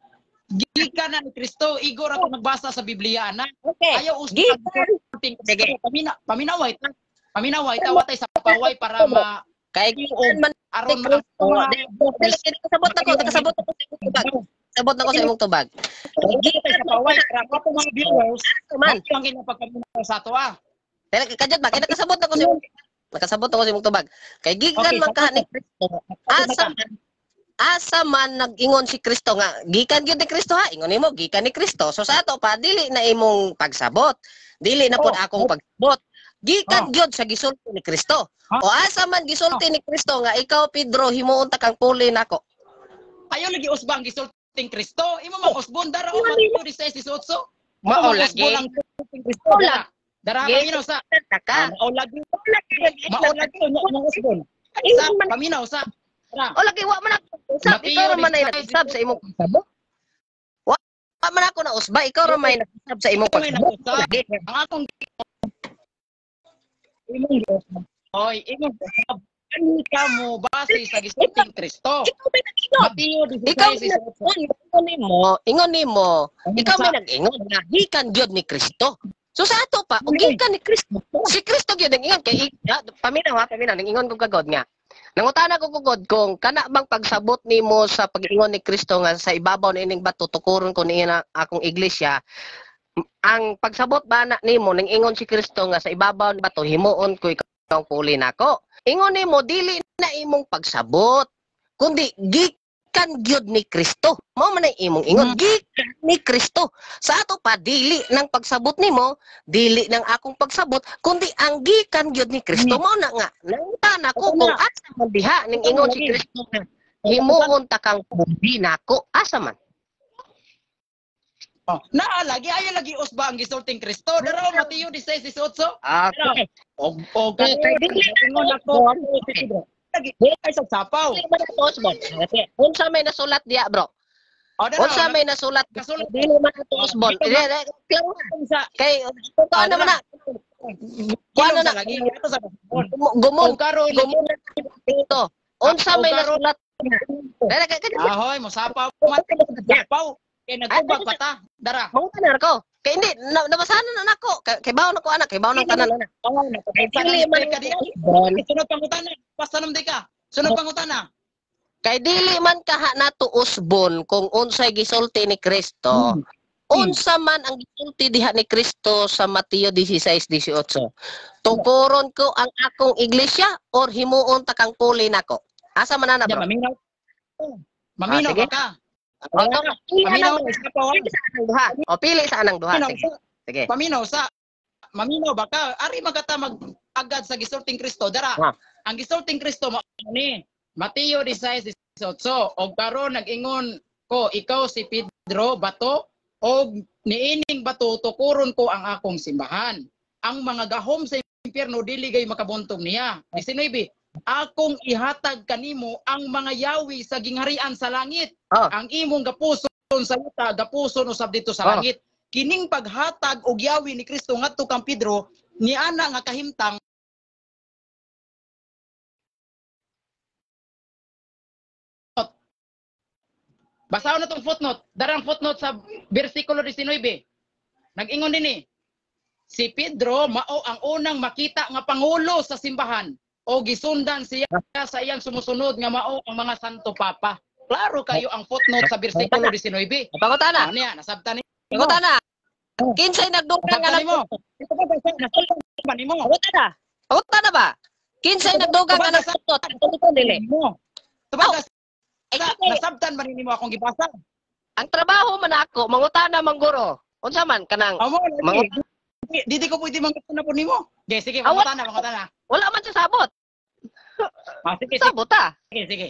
Gikan na ni Kristo, igor ako nagbasa sa Biblia ana. Okay. Ayaw usab. Paminaway ta. Paminaway ta watay sa paway para ma kay man aron nakasabot ako, nakasabot ako sa imong tubag. Sabot ako sa imong tubag. Gikan sa paway para ato mga viewers man ang inyong pagpaminaw sa ato ah. Kajot ba kay nakasabot ako sa imong, nakasabot ako sa imong tubag. Kay gikan man ka ni Kristo. Asa man nag-ingon si Kristo nga gikan gyud ni Kristo ha, ingon nimo gikan ni Kristo. So sa ato pa dili na imong pagsabot, dili na pud akong pagsabot. Gikan gyud sa gisulti ni Kristo. O asa man gisulti ni Kristo nga ikaw Pedro himuon ta kang puli nako. Ayo lagi usba ang gisulting Kristo. Imo mang usbon dara o Mateo 16:18. Mao lagi ang gisulting Kristo. Dara paminaw sa. Mao lagi. Mao lagi imong usbon. Sa paminaw sa. O lagi wa man ako usab, ikaw ra man ay nag-usab sa imong pagsabot. Wa man ako na usba, ikaw ra may nag-usab sa imong pagsabot. Ang akong imong oy, imong ani ka mo base sa gisulting Kristo. Ikaw may nag-ingon. Mateo 16:18. Ingon nimo, ikaw may nag-ingon nga gikan gyud ni Kristo. So sa ato pa, og gikan ni Kristo. Si Kristo gyud ang ingon kay paminaw ha, paminaw ning ingon ko kagod nga. Nangutana ko kugod kung kana bang pagsabot nimo sa pag-ingon ni Kristo nga sa ibabaw ni ining bato tukuron ko niya akong iglesia, ang pagsabot ba na nimo ning ingon si Kristo nga sa ibabaw ni bato himuon ko ikaw ang puli nako. Ingon nimo dili na imong pagsabot kundi gikan gyud ni Kristo. Mao man ang imong ingon, gikan ni Kristo. Sa ato pa dili nang pagsabot nimo, dili nang akong pagsabot kundi ang gikan gyud ni Kristo. Mao na nga nangutana ko kung asa man diha ning ingon si Kristo nga himuon ta kang puli nako, asa man? Oh, naa lagi ayo lagi usba ang gisulting Kristo. Dara Mateo 16:18. Okay. Og ingon ako lagi ay sa sapaw. Unsa may nasulat diya, bro? Unsa may nasulat? Dili man ato usbon. Kay kuan naman na. Kuan na lagi gumon gumon dito. Unsa may nasulat? Ahoy, mo sapaw man sapaw. Kay nagtubag pa ta. Dara. Mangutan ko. Kay hindi nabasahan na nako. Kay bawo na ko anak, kay bawo ng tanan anak. Kay dili man ka di. Sunod pangutana. Basta di ka. Sunod pangutana. Kay dili man kaha nato usbon kung unsay gisulti ni Kristo. Unsa man ang gisulti diha ni Kristo sa Mateo 16:18. Tukuron ko ang akong iglesia or himuon ta kang puli nako. Asa man ana, bro? Maminaw. Maminaw ka. Paminaw sa duha. O pili sa anang duha. Sige. Paminaw sa maminaw baka ari magata mag agad sa gisulting Kristo dara. Ang gisulting Kristo mao ni Mateo 16:18 og karon nag-ingon ko ikaw si Pedro bato og niining bato tukuron ko ang akong simbahan. Ang mga gahom sa impyerno dili gay makabuntong niya. 19 akong ihatag kanimo ang mga yawi sa gingharian sa langit. Ang imong gapuson sa yuta, gapuson usab dito sa langit. Kining paghatag og yawi ni Kristo ngadto kang Pedro, niana nga kahimtang Basahon na tong footnote. Darang footnote sa bersikulo 19. Nag-ingon din eh. Si Pedro mao ang unang makita nga pangulo sa simbahan o gisundan siya sa iyang sumusunod nga mao ang mga Santo Papa. Klaro kayo ang footnote sa bersikulo 19. Pangutana. Ano niya? Nasabtan ni Pangutana. Kinsay nagdugang nga Nasabtan nimo. Ito ba nasabtan ba nimo? Pangutana. Pangutana ba? Kinsay nagdugang nga footnote? Katoliko dili. Mo. Tubag nasabtan ba nimo akong gibasa? Ang trabaho man ako, mangutana man guro. Unsa man kanang Amo lagi. Dili ko pwede mangutana po nimo. Okay, sige, mangutana, mangutana. Wala man sa sabot. Ah, sige, sabot ta. Sige, sige.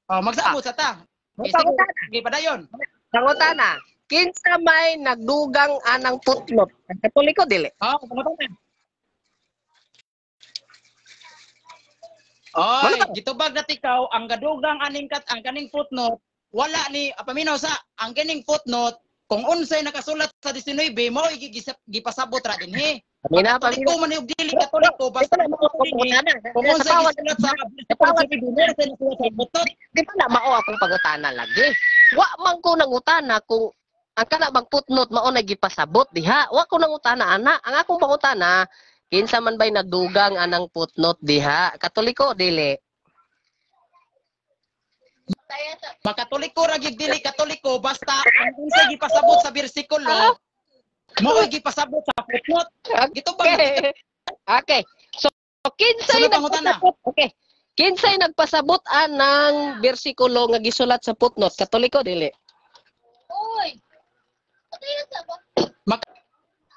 Oh, magsabot sa ta. Okay, sige, sige, padayon. Pangutana. Kinsa may nagdugang anang footnote? Ang Katoliko dili. Oh, pangutana. Oy, gitubag na tikaw ang gadugang aning kat ang kaning footnote, wala ni paminaw sa ang kining footnote kung unsay nakasulat sa 19 mao gipasabot ra dinhi. Pamina, Katoliko man og dili Katoliko basta kung unsay gisulat sa footnote, di ba na mao akong pangutana lagi? Wa man ko nangutana kung ang kana bang footnote mao na gipasabot diha. Wa ko nangutana ana. Ang akong pangutana, kinsa man bay nagdugang anang footnote diha? Katoliko dili. Makatoliko ra gyud dili Katoliko basta ang unsay gipasabot sa bersikulo mao gipasabot sa footnote. Gitubag. Okay. So kinsay nagpasabot? Okay. Kinsay nagpasabot anang bersikulo nga gisulat sa footnote? Katoliko dili. Oy.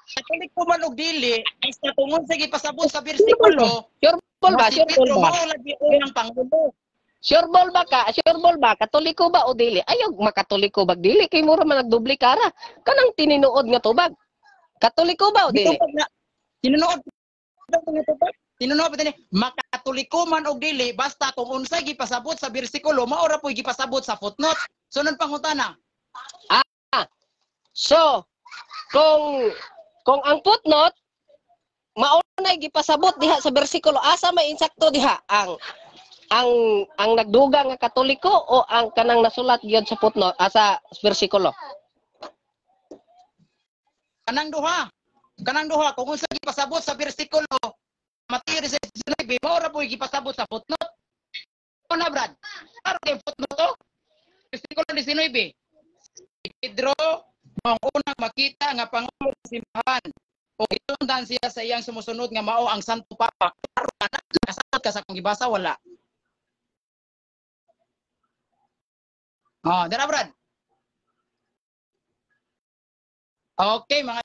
Katoliko man og dili basta kung unsay gipasabot sa bersikulo, sure ball ba? Sure ball ba? Mao lagi unang pangulo. Sure ball ba ka? Sure ball ba? Katoliko ba o dili? Ayaw makatoliko bag dili kay mura man nagdubli kara. Kanang tinuod nga tubag. Katoliko ba o dili? Tinuod nga tubag. Tinuod pa dinhi. Makatoliko man og dili basta kung unsay gipasabot sa bersikulo mao ra poy gipasabot sa footnote. Sunod pangutana. So, kung ang footnote mao nay gipasabot diha sa bersikulo, asa may insakto diha ang nagdugang nga Katoliko o ang kanang nasulat gyud sa footnote asa bersikulo? Kanang duha. Kanang duha kung unsa gipasabot sa bersikulo Mateo 16:19 mao ra poy gipasabot sa footnote. Ano na Brad? Klaro kay footnote to. Bersikulo 19. Si Pedro mao ang unang makita nga pangulo sa simbahan o gisundan siya sa iyang sumusunod nga mao ang Santo Papa. Klaro ka na, nakasabot ka sa akong gibasa wala? Oh, dara Brad. Okay, mga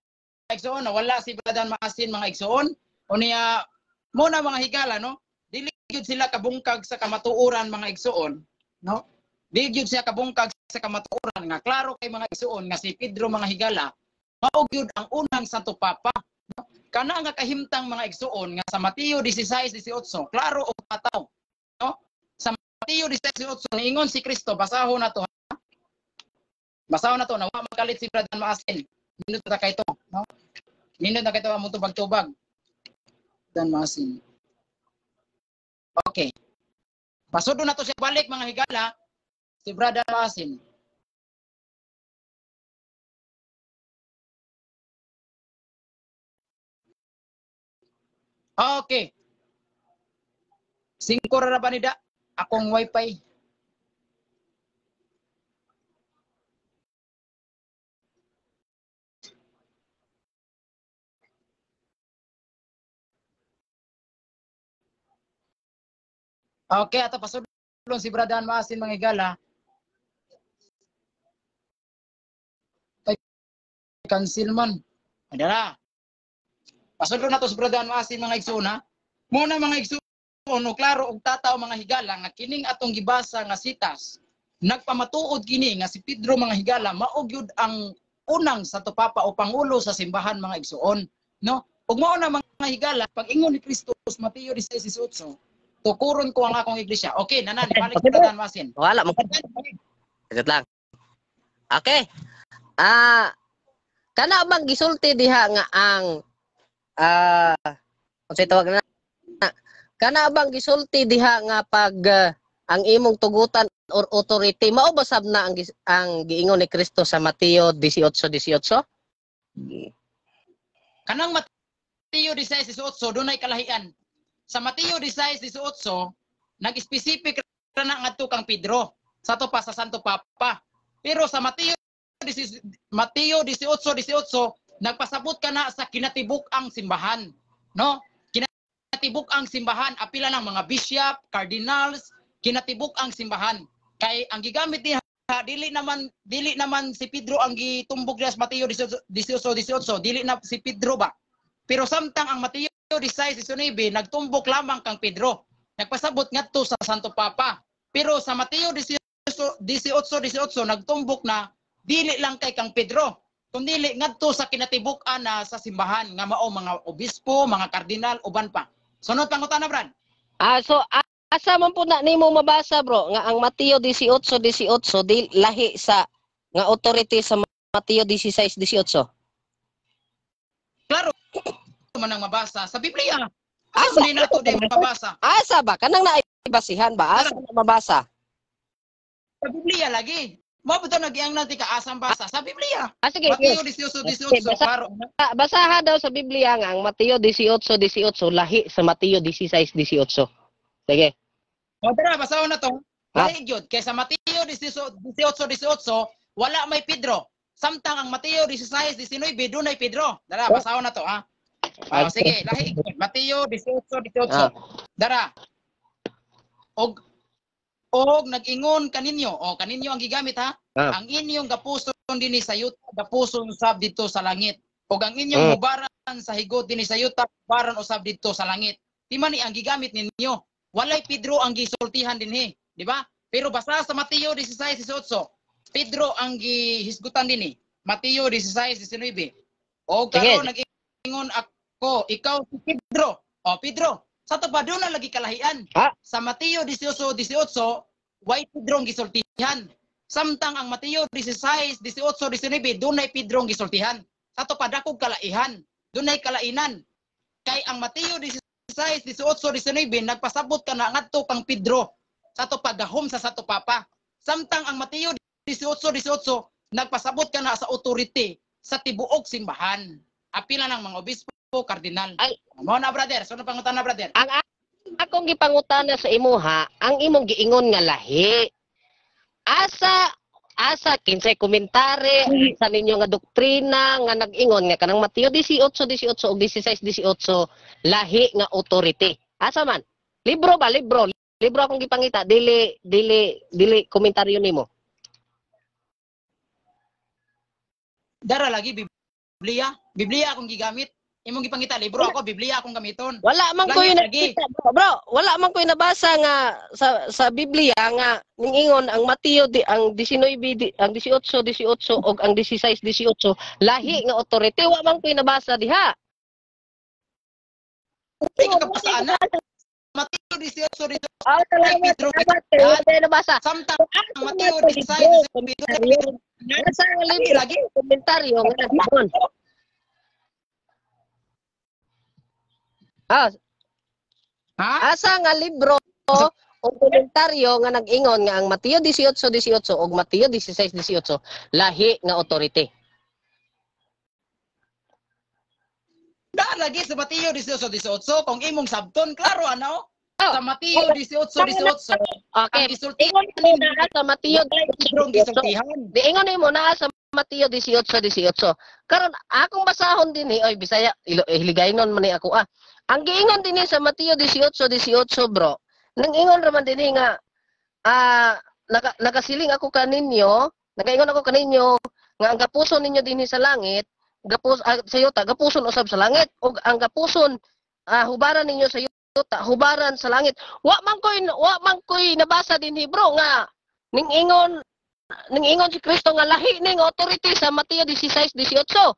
igsoon, wala si Bradan Maasin mga igsoon. Unya muna mga higala no, dili gyud sila kabungkag sa kamatuoran mga igsoon, no? Dili gyud siya kabungkag sa kamatuoran nga klaro kay mga igsoon nga si Pedro mga higala mao gyud ang unang Santo Papa, no? Kana nga kahimtang mga igsoon nga sa Mateo 16:18 klaro og pataw, no? Sa Mateo 16:18 niingon si Kristo, basahon na to ha. Basahon na to na wa magalit si Bradan Maasin. Nindot na kay to, no? Nindot na kay to among tubag-tubag. Dan Maasin. Okay. Pasudo na to siya balik mga higala si Brother Maasin. Okay. 5 ra ba nida akong wifi? Okay, ato pasudlon si Brother Maasin mga higala. Ay, cancel man. Adara. Pasudlon na to si Brother Maasin mga igsoon ha. Muna mga igsoon, no, klaro og tataw mga higala nga kining atong gibasa nga sitas nagpamatuod kini nga si Pedro mga higala mao gyud ang unang Santo Papa o pangulo sa simbahan mga igsoon, no? Ug mao na mga higala pag-ingon ni Kristo sa Mateo 16:18, tukuron ko ang akong iglesia. Okay, nanan, balik sa Brother Maasin. Wala mo. Sagot lang. Okay. Kana bang gisulti diha nga ang unsay tawag na? Kana bang gisulti diha nga pag ang imong tugutan or authority. Mao ba sab na ang giingon ni Kristo sa Mateo 18:18? Kanang Mateo 16:18 dunay kalahian. Sa Mateo 16:18 nag-specific ra na ngadto kang Pedro sa to pa sa Santo Papa. Pero sa Mateo 18:18 nagpasabot ka na sa kinatibuk ang simbahan, no? Kinatibuk ang simbahan, apila ng mga bishop, cardinals, kinatibuk ang simbahan. Kay ang gigamit niya dili naman si Pedro ang gitumbok niya sa Mateo 18:18, dili na si Pedro ba. Pero samtang ang Mateo 16:19 nagtumbok lamang kang Pedro. Nagpasabot ngadto sa Santo Papa. Pero sa Mateo 18:18 nagtumbok na dili lang kay kang Pedro, kundi ngadto sa kinatibuk-an na sa simbahan nga mao mga obispo, mga kardinal, uban pa. Sunod pangutana, Brad. Ah, so asa man po na nimo mabasa, bro, nga ang Mateo 18:18 di lahi sa nga authority sa Mateo 16:18? Klaro man ang mabasa sa Biblia. Asa? Asa di nato di mabasa? Asa ba? Kanang naibasihan ba? Asa na mabasa? Sa Biblia lagi. Mao ba nagiang natin ka asang basa sa Biblia? Ah, sige. Mateo 18:18, klaro. Basaha daw sa Biblia nga ang Mateo 18:18 lahi sa Mateo 16:18. Sige. O tara, basahon na to. Ah. Lahi gyud kay sa Mateo 18:18 wala may Pedro. Samtang ang Mateo 16:19 dunay Pedro. Dara, basahon na to ha. Oh, sige, lahi gyud. Mateo 18:18. Dara. Og nag-ingon kaninyo, o kaninyo ang gigamit ha. Ang inyong gapuson dinhi sa yuta, gapuson usab dito sa langit. Og ang inyong hubaran sa higot dinhi sa yuta, hubaran usab dito sa langit. Di man ni ang gigamit ninyo. Walay Pedro ang gisultihan dinhi, di ba? Pero basta sa Mateo 16:18, Pedro ang gihisgutan dinhi. Mateo 16:19. O karon nag-ingon ako, ikaw si Pedro. O Pedro, sa to pa doon na lagi kalahian. Sa Mateo 18:18, way Pedro ang gisultihan. Samtang ang Mateo 16:18, 19, dunay Pedro ang gisultihan. Sa to pa dakog kalaihan, dunay kalainan. Kay ang Mateo 16:18, 19 nagpasabot ka na ngadto kang Pedro sa to pagahom sa Santo Papa. Samtang ang Mateo 18:18 nagpasabot ka na sa authority sa tibuok simbahan. Apila ng mga obispo, kardinal. Ay. Mao na, brother, sunod pangutana, brother. Ang akong gipangutana sa imuha, ang imong giingon nga lahi. Asa asa kinsay komentary sa ninyo nga doktrina nga nag-ingon nga kanang Mateo 18:18 ug 16:18 lahi nga authority? Asa man? Libro ba? Libro. Libro akong gipangita, dili dili dili komentaryo nimo. Dara lagi Biblia. Biblia akong gigamit. Imong gipangita libro ako, Biblia akong gamiton. Wala man ko Langit yung lagi. nakita, bro. Bro, wala man ko yung nabasa nga sa Biblia nga ningingon ang Mateo di, ang 19 di, ang 18 18 og ang 16 18 lahi nga authority. Wa man ko yung nabasa diha. Uy, kapasaan na. Mateo 18 18. Ah, salamat, Pedro, salamat. Wala tayo nabasa. Samtang ang Mateo 16 18 Nasa nga lagi libro lagi. komentaryo nga nag-ingon. Ah, Ha? asa nga libro o komentaryo nga nag-ingon nga ang Mateo 18:18 ug Mateo 16:18 lahi nga authority? Da lagi sa Mateo 18:18 kung imong sabton klaro ano? Oh. Sa Mateo 18:18 Okay. ang gisultihan Ingon mo naa sa Mateo Pedro ang 18:18. gisultihan. Diingon nimo naa sa Mateo 18:18. Karon akong basahon dinhi, oy Bisaya, hiligaynon man ni ako ah. Ang giingon dinhi sa Mateo 18:18, bro. Nang ingon ra man dinhi nga nakasiling ako kaninyo, nagaingon ako kaninyo nga ang gapuson ninyo dinhi sa langit, gapus sa yuta, gapuson usab sa langit, ug ang gapuson hubaran ninyo sa yuta, hubaran sa langit. Wa man koy nabasa dinhi, bro, nga ning ingon si Kristo nga lahi ning authority sa Mateo 16:18.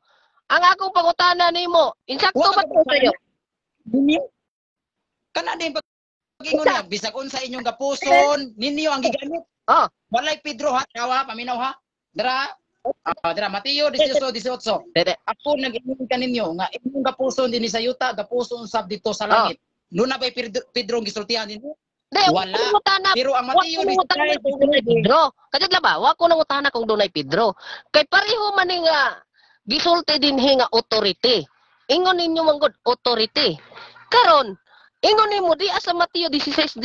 Ang akong pangutana nimo, insakto Wa ba ka to sayo? Ninyo? Kana din pag-ingon niya, bisag unsa inyong gapuson, ninyo ang gigamit. Walay Pedro ha, tawa, paminaw ha. Dara, dara Mateo 18:18. Dede. Ako nag-ingon kaninyo nga inyong gapuson dinhi sa yuta, gapuson sab dito sa langit. Doon na ba'y Pedro ang gisultihan ninyo? Di, Wala. Wala. Pero ang Wa Mateo ko nangutana kung dunay Pedro. Kadiyot la ba? Wa ko nangutana kung dunay Pedro. Kay pareho man ni nga gisulti dinhi nga authority. Ingon ninyo man gud authority. Karon, ingon nimo di sa Mateo 16:18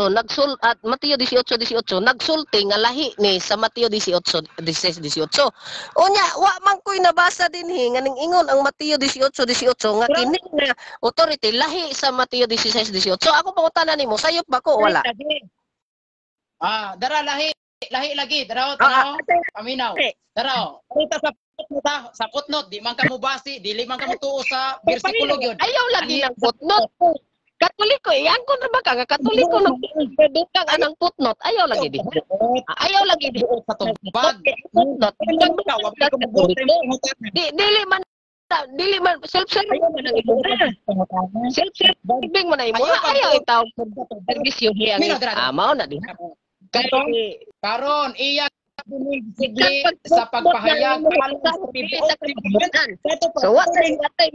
nagsul at Mateo 18:18 nagsulti nga lahi ni sa Mateo 18:16-18. Unya wa man ko'y nabasa dinhi nga ning ingon ang Mateo 18:18 nga kini nga authority lahi sa Mateo 16:18. Ako pangutana nimo, sayop ba ko o wala? Ah, dara lahi, lahi lagi, dara Ah, tanaw, paminaw. Dara. Kita sa footnote ha, sa footnote di man ka mo basi, dili man ka mo tuo sa bersikulo gyud. Ayaw lagi ng footnote. Katoliko, eh, angkon ra ba ka nga Katoliko nagdukang anang footnote? Ayaw lagi di. Ayaw lagi di. Sa tubag. Footnote. Ka, wa pa ka mo Di dili man self-serving man ang imuha. Self-serving man ang imuha. Ayaw itaw servisyo ang Mino, dara, dara. ah, mao na di. Kay Karon iya sigli sa pagpahayag alang sa tibuok. So what tay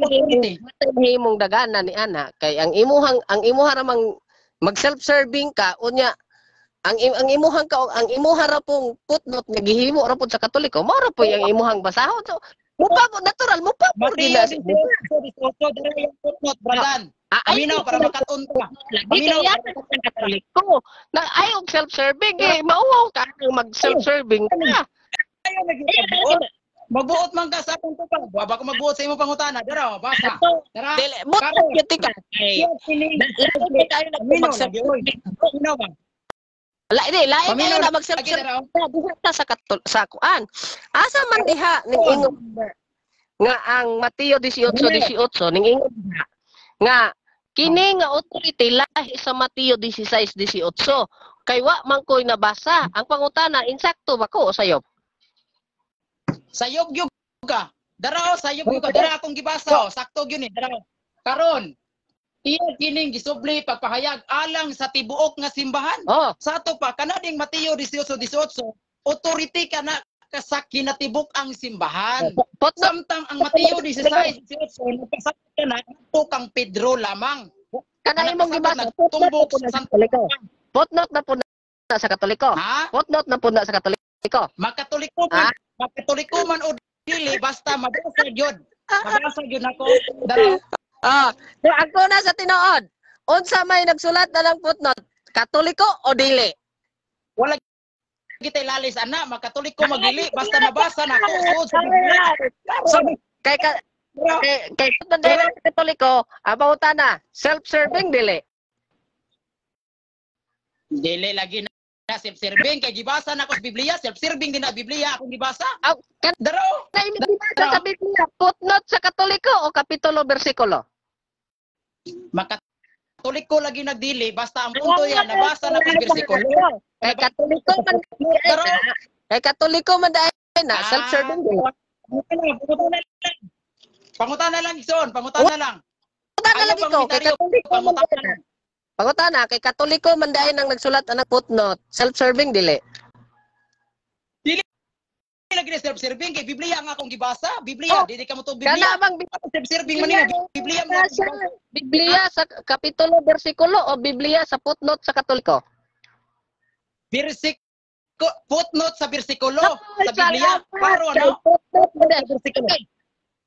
mahimong dagana ni ana kay ang imuhang ang imuha ra mang mag self-serving ka unya ang ang imuhang ka ang imuha ra pong footnote nga gihimo ra pud sa Katoliko, mao ra po ang imuhang basahon. So mupa po natural mupa po Mateo gina 18:18, dara yung footnote, Bradan. Ah, ay, Paminaw para makaton ka. lagi Paminaw. kaya sa Katoliko na ayaw self-serving eh mauwaw ka ang mag self-serving ka. Ayaw lagi magbuot. Magbuot man ka sa akong tubag. Wa ba ko magbuot sa imong pangutana? Dara, oh, basa. Dara. Dili mo Karon. ka kay Iya kining lain kayo na Paminaw mag lagi oy. Paminaw ba? Lain lain kayo Paminaw na mag lagi self-serving dara. oh. diha ta sa sa kuan. Asa man diha ning ingon nga ang Mateo 18:18 ning ingon diha nga kini nga authority lahi sa Mateo 16:18 kay wa man koy nabasa. Ang pangutana, insakto ba ko o sayop? Sayop gyud ka. Dara oh, sayop gyud ka. Dara akong gibasa oh. Sakto gyud ni dara. Karon, iya kining gisubli pagpahayag alang sa tibuok nga simbahan. Oh, Sa ato pa kanading Mateo 18:18, authority kana sa kinatibuk ang simbahan. Footnote Samtang ang Mateo 16:18 nagpasakit ka na ito kang Pedro lamang. Kana imong gibasa, Nagtumbok footnote na po na sa Katoliko. Footnote na po na sa Katoliko. Ha? Footnote na po na sa Katoliko. Makatoliko man, makatoliko man o dili basta mabasa gyud. Mabasa gyud nako. Dara. Ah, so ako na sa tinuod. Unsa may nagsulat na ng footnote? Katoliko o dili? Wala kita ilalis ana, makatoliko magdili basta mabasa nako sud sa Biblia. So, kay ka, kay kay footnote dili sa Katoliko, ang pangutana, self-serving dili. Dili lagi na self-serving kay gibasa nako sa Biblia, self-serving din na Biblia akong gibasa. Aw, kan Dara. oh. na imong gibasa sa Biblia, footnote sa Katoliko o kapitulo bersikulo? Makatoliko lagi nagdili basta ang punto yan nabasa na sa bersikulo. Kay Katoliko man Dara. kay Katoliko man dai na self-serving dili. Pangutana lang. Pangutana lang, Ison. Pangutana lang. Pangutana Ayaw lagi ko kay pangutaryo. Katoliko man Pangutana dai na. lang. Pangutana kay Katoliko man dai nang nagsulat ang footnote, self-serving dili. Dili lagi na self-serving kay Biblia ang akong gibasa. Biblia, Oh, dili ka mo to Biblia. Kana bang Self-serving man niya. Biblia man akong sa gibasa. Biblia sa kapitulo bersikulo o Biblia sa footnote sa Katoliko? Bersik footnote sa bersikulo sa Biblia. Klaro ano? Footnote man dai. Okay.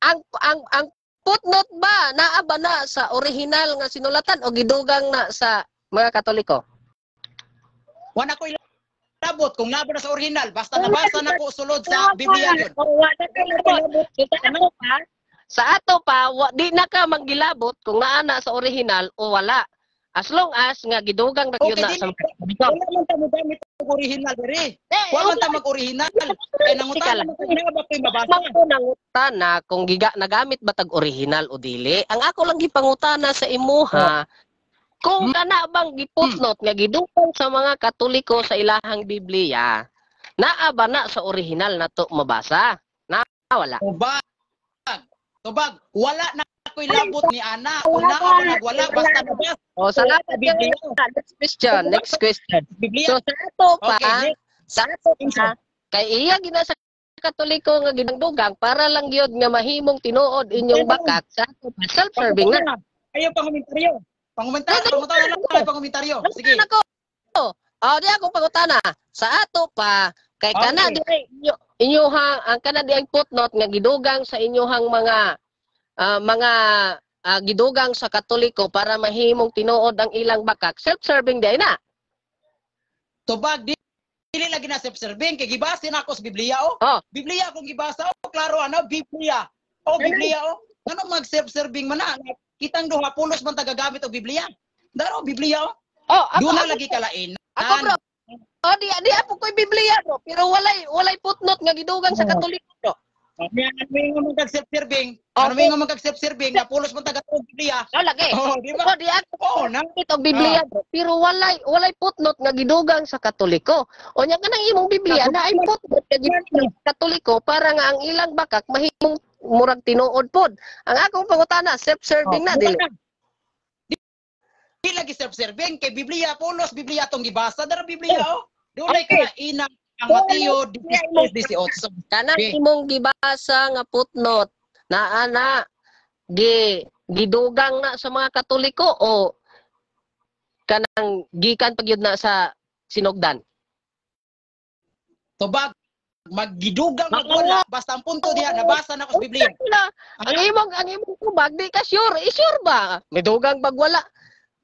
Ang footnote ba naa ba na sa original nga sinulatan o gidugang na sa mga Katoliko? Wala ko ilabot kung naba na sa original basta nabasa na ko sulod sa Biblia yun. Wa na kay labot. So, sa ato pa wa, di na ka manggilabot kung naa na sa original o wala. As long as nga gidugang na gyud Okay, na dili sa mga Katoliko. Wala man ta mogamit og original diri. Eh, Wa man ta mag-original. Kay nangutana man ko naa ba ko'y mabasa. Man ko nangutana kung giga nagamit ba tag original o dili. Ang ako lang gipangutana sa imuha kung kana bang giputnot nga gidugang sa mga Katoliko sa ilahang Biblia, naa ba na sa original na to mabasa? Na wala. Tubag. Tubag, wala na ako'y labot ni ana. Kung naa ba nagwala basta nabasa O salamat sa Biblia. Next question, next question. Biblia. So sa ato pa, Okay, next. sa ato pa, kay iya gina sa Katoliko nga gidangdugang para lang gyud nga mahimong tinuod inyong bakak sa ato pa, self-serving na. Ayaw pangumentaryo. Pangumentaryo, pangutana lang, ay pangumentaryo. Sige. Nako. Oh, di akong pangutana. Sa ato pa kay kana di ay inyohang ang kana di ay footnote nga gidugang sa inyohang mga mga gidugang sa Katoliko para mahimong tinuod ang ilang bakak. Self-serving di ay na. Tubag, dili lagi na self-serving kay gibase na ako sa Biblia oh. Oh. Biblia akong gibasa oh, klaro ano, Biblia. Oh, Biblia oh. Ngano mag self-serving man na? Kitang duha pulos man ta gagamit og Biblia. Daro Biblia oh. Oh, ako, Duna ako, lagi kalain. Ako bro. Oh, di ako ko'y Biblia bro, pero walay footnote nga gidugang sa Katoliko bro. Ano may nga self-serving? Oh, Ano may nga mag self-serving na pulos man ta og Biblia? Oh, lagi. Oh, di ba? Oh, di ako Oh, na. gamit og Biblia bro, pero walay footnote nga gidugang sa Katoliko. O nya kanang imong Biblia na ay footnote nga gidugang sa Katoliko para nga ang ilang bakak mahimong murag tinuod pod. Ang akong pangutana, self-serving na dili. Di lagi self-serving kay Biblia pulos Biblia atong gibasa dara Biblia oh. Dunay kalain ang Mateo 16:18. Kanang Okay. imong gibasa nga footnote na ana gi gidugang na sa mga Katoliko o kanang gikan pa gyud na sa sinugdan. Tubag maggidugang mag wala basta ang punto diha nabasa na ko sa Biblia. Wala. Ang imong tubag di ka sure. Eh, sure ba? May dugang bag wala?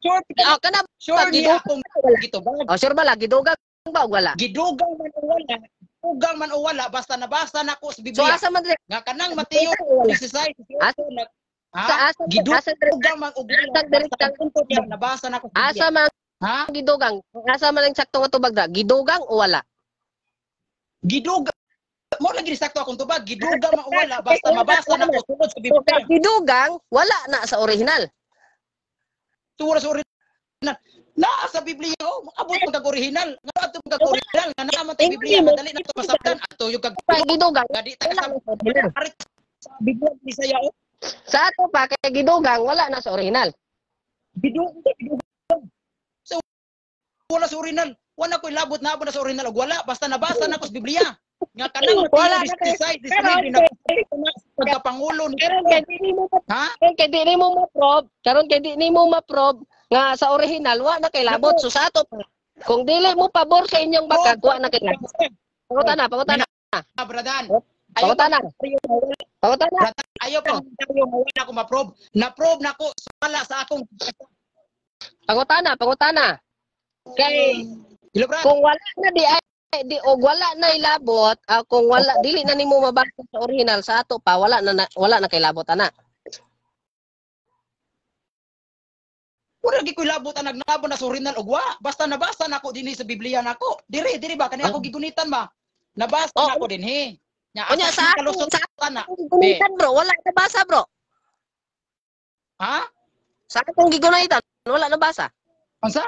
Sure, Ah, kana sure ni gidugang akong wala. gitubag. Oh, sure ba la gidugang ba o wala? Gidugang man o wala, gidugang man o wala basta nabasa na ko sa So Biblia. asa man diri Nga kanang Mateo wala. 16 18 na Sa ha? asa Gidugang asa diri man og wala asa diri basta ang punto diha nabasa na ko sa Biblia. Asa man Ha? gidugang? Asa man ang sakto nga tubag da? Gidugang o wala? Gidugang mo lagi sakto akong tubag, gidugang man o wala basta mabasa na ko sulod sa So, Biblia. gidugang wala na sa original. Tuwa sa original. Naa sa Biblia oh, maabot man kag original. Nga ato man kag original nga naa man tay Biblia madali na to masabtan ato yung kag Pa gidugang nga di ta wala kasabot na sa original. Arit sa Biblia Bisaya oh. Sa ato pa kay gidugang wala na sa original. Gidugang gidugang. So wala sa original. Wala ko'y labot na na sa original og wala basta nabasa na ko sa Biblia. Nga kanang Wala Mateo na kay- 16, Pero 19 na pagkapangulo ni Karon kay di nimo ha? karon kay di nimo ma-probe, karon kay di nimo ma-probe nga sa original wa na kay labot. So sa ato pa, kung dili mo pabor sa inyong bakag, wa na kay labot. Pangutana, pangutana, Bradan. Ayaw pangutana, pangutana. Ayaw pa tayo nga wala ko ma-probe. Na-probe na ko wala sa akong Pangutana, pangutana. Kay Hello, Brad. kung wala na di ay di og wala na ilabot, kung wala dili na nimo mabasa sa original sa ato pa wala na kay labot ana. Wala lagi ko'y labot ang nagnabo na sa original og wa. Basta nabasa nako dinhi sa Biblia nako. Dire, dire ba kani ako gigunitan ba? Nabasa Oh. nako dinhi. Nya Unya, asa sa kalusot sa ana. akong gigunitan bro, wala nabasa bro. Ha? Sa akong gigunitan, wala nabasa. Unsa?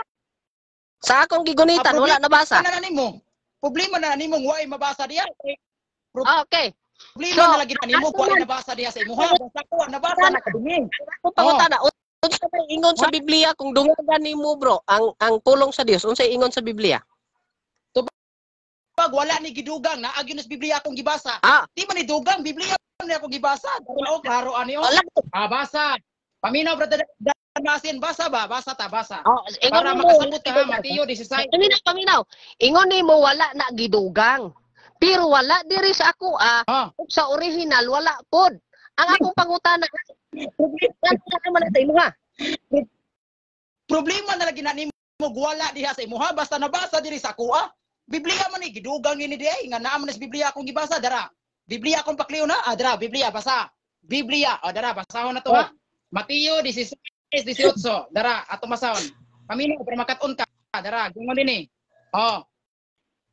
Sa akong gigunitan, Ah, wala nabasa. Problema na nimo. Problema na nimo way mabasa diha. Okay. Problema So, na lagi na nimo ato way man- nabasa diha sa imuha. Basta ko nabasa na dinhi. Kung pangutana, unsa may ingon sa Biblia kung dungagan nimo bro, ang pulong sa Dios, unsay ingon sa Biblia? Pag wala ni gidugang na agyon sa Biblia akong gibasa. Ah, Di man ni dugang Biblia ni akong gibasa. Dara oh, klaro ani oh. wala. Ah, basa. Paminaw brother Damasin, basa ba? Basa ta, basa. Oh, ingon Para nimo, makasabot ka ha, wala Mateo 16. Paminaw, paminaw. Ingon nimo wala na gidugang. Pero wala diri sa ako ah, Ah. sa original wala pod. Ang akong pangutana, ano naman na sa imuha? Problema na lagi na nimo wala diha sa imuha basta nabasa diri sa ako ah. Biblia man ni gidugang ni di ay nga naa man sa Biblia akong gibasa dara. Biblia akong pakliw na ah, dara Biblia basa. Biblia oh dara basahon na to ha. Mateo 16:18 dara ato masahon. Paminaw para makat-on ka dara gingon dinhi. Oh.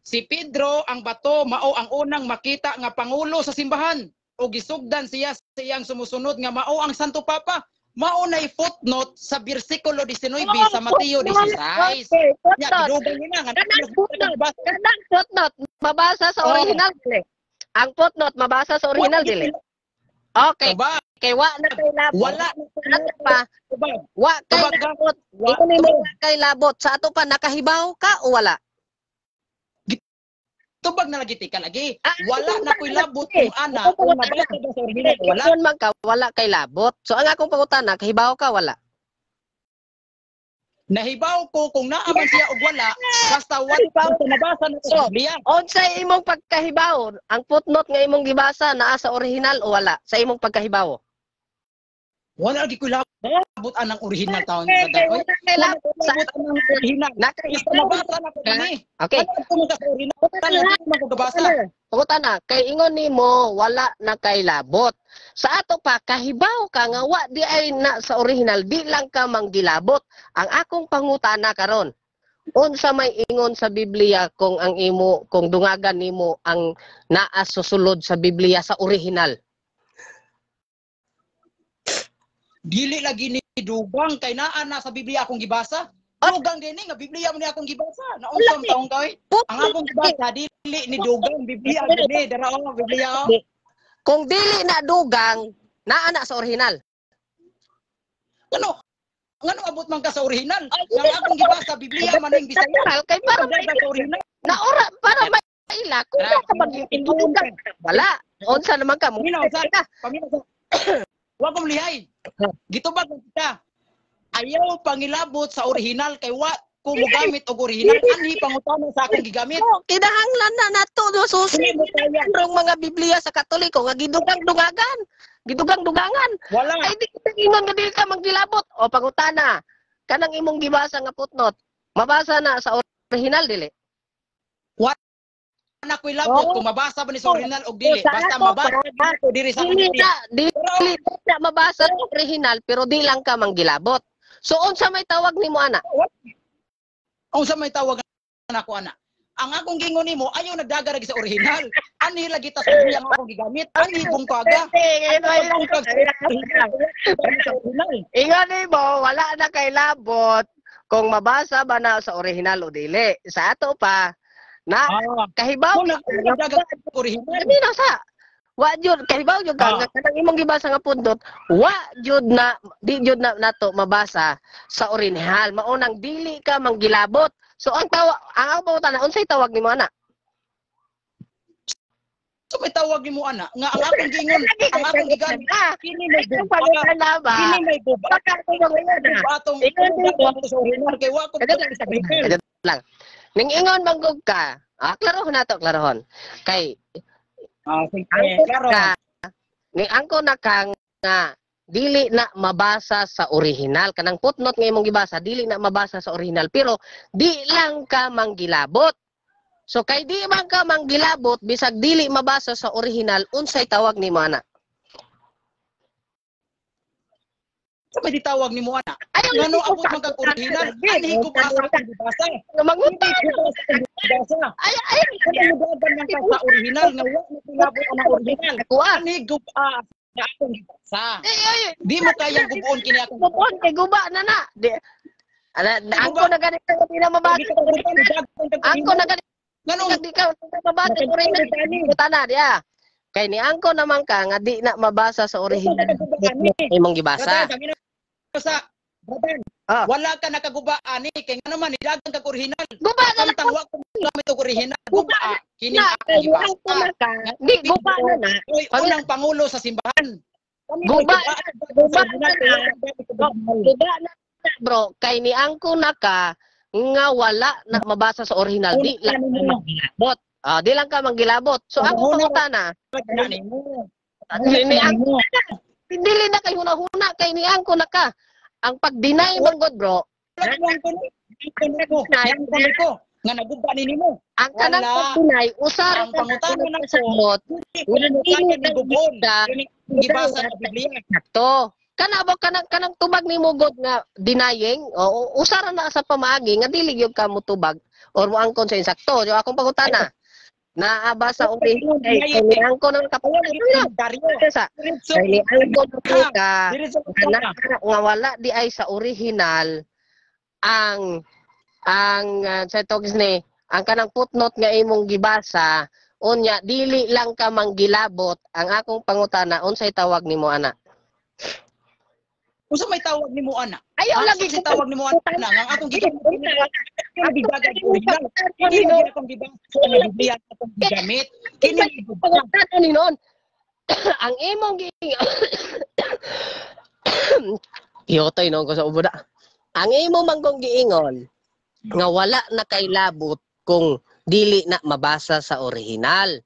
Si Pedro ang bato mao ang unang makita nga pangulo sa simbahan o gisugdan siya sa iyang sumusunod nga mao ang Santo Papa. Mao nay footnote sa bersikulo 19 sa Mateo 16. Okay, Nya footnote. gidugang ni na nga Kanang footnote. Kanang footnote, mabasa sa Oh. original dili. Ang footnote mabasa sa original dili. Okay, Diba? kay wa na kay labot. Wala na Ato pa, Diba? wa kay Tubag ka. labot. Ingon nimo wa kay labot. Sa ato pa nakahibaw ka o wala? Tubag na lagi tika lagi. Ah, Wala na ko'y labot lagi. kung ana Ako kung pangutana. nabasa ba sa original wala. Ingon man ka wala kay labot. So ang akong pangutana, kahibaw ka wala? Nahibaw ko kung naa man siya og wala, basta wala, basta nabasa na So, sa Biblia. Unsay imong pagkahibaw? Ang footnote nga imong gibasa naa sa original o wala sa imong pagkahibaw? Wala lagi ko labot anang original taon brother. Oy, Wala wala ko labot anang original. Basta nabasa na ko dinhi. Okay. Ano ko sa original? Wala ko gabasa. Pangutana, kay ingon nimo wala na kay labot. Sa ato pa kahibaw ka nga wa di ay na sa original, di lang ka manggilabot. Ang akong pangutana karon, unsa may ingon sa Biblia kung ang imo kung dungagan nimo ang naa susulod sa Biblia sa original? Dili lagi ni dugang kay naa na sa Biblia akong gibasa. Dugang dinhi nga Biblia mo ni akong gibasa. Naunsa man taong kay? Ang akong gibasa dili ni dugang Biblia dinhi dara oh Biblia oh. Kung dili na dugang, naa na sa original. Ngano? Ngano abot man ka sa original? Nga ang akong gibasa Biblia man ning Bisaya. Kay para Para sa original. naora para maila kung ka mag-dugang wala. Unsa naman ka mo? Paminaw sa paminaw sa. Wa kong lihay. Gitubag na kita. Ayaw pangilabot sa original kay wa ko mogamit og original. Anhi pangutana sa akong gigamit. No, kinahanglan na nato no susi Dili mo kaya. rong mga Biblia sa Katoliko nga gidugang-dungagan. Gidugang-dugangan. Wala. Ay di kita ingon nga dili ka manggilabot. O pangutana, kanang imong gibasa nga footnote, mabasa na sa original dili? Wala ko'y labot Oo. kung mabasa ba ni sa original og dili. Sa Basta ato mabasa pa, ko diri sa akong Dili Biblia. na, dili na mabasa sa original pero di lang ka manggilabot. So unsa may tawag nimo ana? Unsa may tawag nako ana? Ang akong gingon nimo ayaw nagdaga lagi sa original. Anhi lagi ta sa Biblia ang akong gigamit. Anhi bungkaga. Bungkag sa original. Sa original. Ingon nimo wala na kay labot kung mabasa ba na sa original o dili. Sa ato pa na kahibaw Mo na nagdaga sa original. Kami na sa wa jud kahibaw jud ka nga kanang imong gibasa nga pundot wa jud na di jud na nato mabasa sa original, maunang dili ka manggilabot. So ang tawa ang ako pangutana, unsay tawag nimo ana? So may tawag nimo ana nga ang akong gingon, ang akong gigamit kini may Ang guba. pangutana ba? Kini may guba. Baka ko ngayon na. Atong Ingon nimo. sa original kay wa ko sa original. Kadto lang. Ning ingon manggug ka. Klarohon nato, klarohon. Kay Sige, angko klaro. ka, ning angko na ka nga dili na mabasa sa original kanang footnote nga imong gibasa dili na mabasa sa original pero di lang ka manggilabot. So kay di man ka manggilabot bisag dili mabasa sa original, unsay tawag nimo ana? Sa may tawag nimo ana? Ayaw Ngano abot man kag original? Anhi ko pa sa akong gibasa. Mangutan. Hindi ko pa sa akong gibasa. Ay ay Ano mo dagan man ka sa original nga wa mo kilabot ang original. kuan. Anhi guba sa akong gibasa. Ay ay Di mo kayang gubuon kini akong Bukon kay guba na na. Di ana angko na ganito nga di na mabasa. Angko na ganito Ngano di ka mabasa sa original. Pangutana diya. Kay ni angko naman ka nga di na mabasa sa original imong gibasa. Sa brother, wala ka nakaguba ani kay ngano man nidagan kag original. Guba na na Samtang wa ko gamit og original. Guba kini na akong kay ni gibasa. angko na ka. Di guba na na. Oy, unang pangulo sa simbahan. Guba guba na na. Guba na na, bro, kay ni angko na ka nga wala na mabasa sa original, di lang ka manggilabot. Di lang ka manggilabot. So ako pangutana, ni angko dili na kay hunahuna kay ni angko na ka. Ang pag-deny man god bro, nga naguba ni nimo. Ang kanang pag-deny usar ang pangutana nako. Sagot, Dili na gubon. Gibasa sa Biblia. To. Kana ba kanang tubag nimo god nga denying, o usara na sa pamaagi nga dili gyud ka motubag or moangkon sa insakto. So akong pangutana, naa ba sa original kay ni angkon ang kapatid sa kay ni angkon ka nga wala di ay sa original ang sa tawag ni ang kanang footnote nga imong gibasa unya dili lang ka manggilabot. Ang akong pangutana, unsay tawag nimo ana? Unsa may tawag nimo ana? Ayaw lagi si tawag nimo ana nga ang akong gigamit original. Kini akong gibasa sa Biblia akong gigamit. Kini pangutana ni noon. Ang imong Iyotoy noon ko sa ubo na. Ang imo manggong giingon nga wala na kay labot kung dili na mabasa sa orihinal.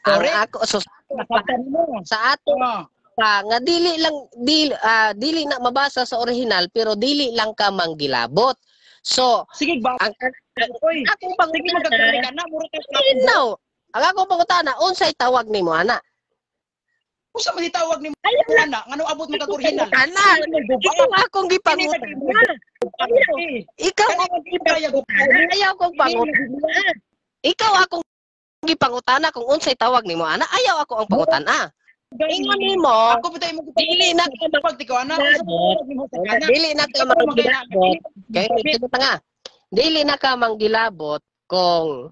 Ang Correct. ako so Nasabtan mo. sa ato Oh. pa nga dili lang dili, dili na mabasa sa orihinal pero dili lang ka manggilabot. So Sige ba? ang Oy, akong sige pangutana magkagani ka na, mura ka no. Ang akong pangutana unsay tawag nimo ana? Usa man tawag nimo ana, ngano abot mo kag orihinal? Ana, ikaw akong gipangutana. Ikaw akong gipangutana. Ayaw kong pangutana. Ikaw akong gipangutana kung unsay tawag nimo ana. Ayaw ako ang pangutana. Ingon nimo, Ako pa tayo mo dili na ka pag tikaw ana, unsa man tawag nimo sa kana? dili na ka manggilabot. Kay ito nga. Dili na ka manggilabot kung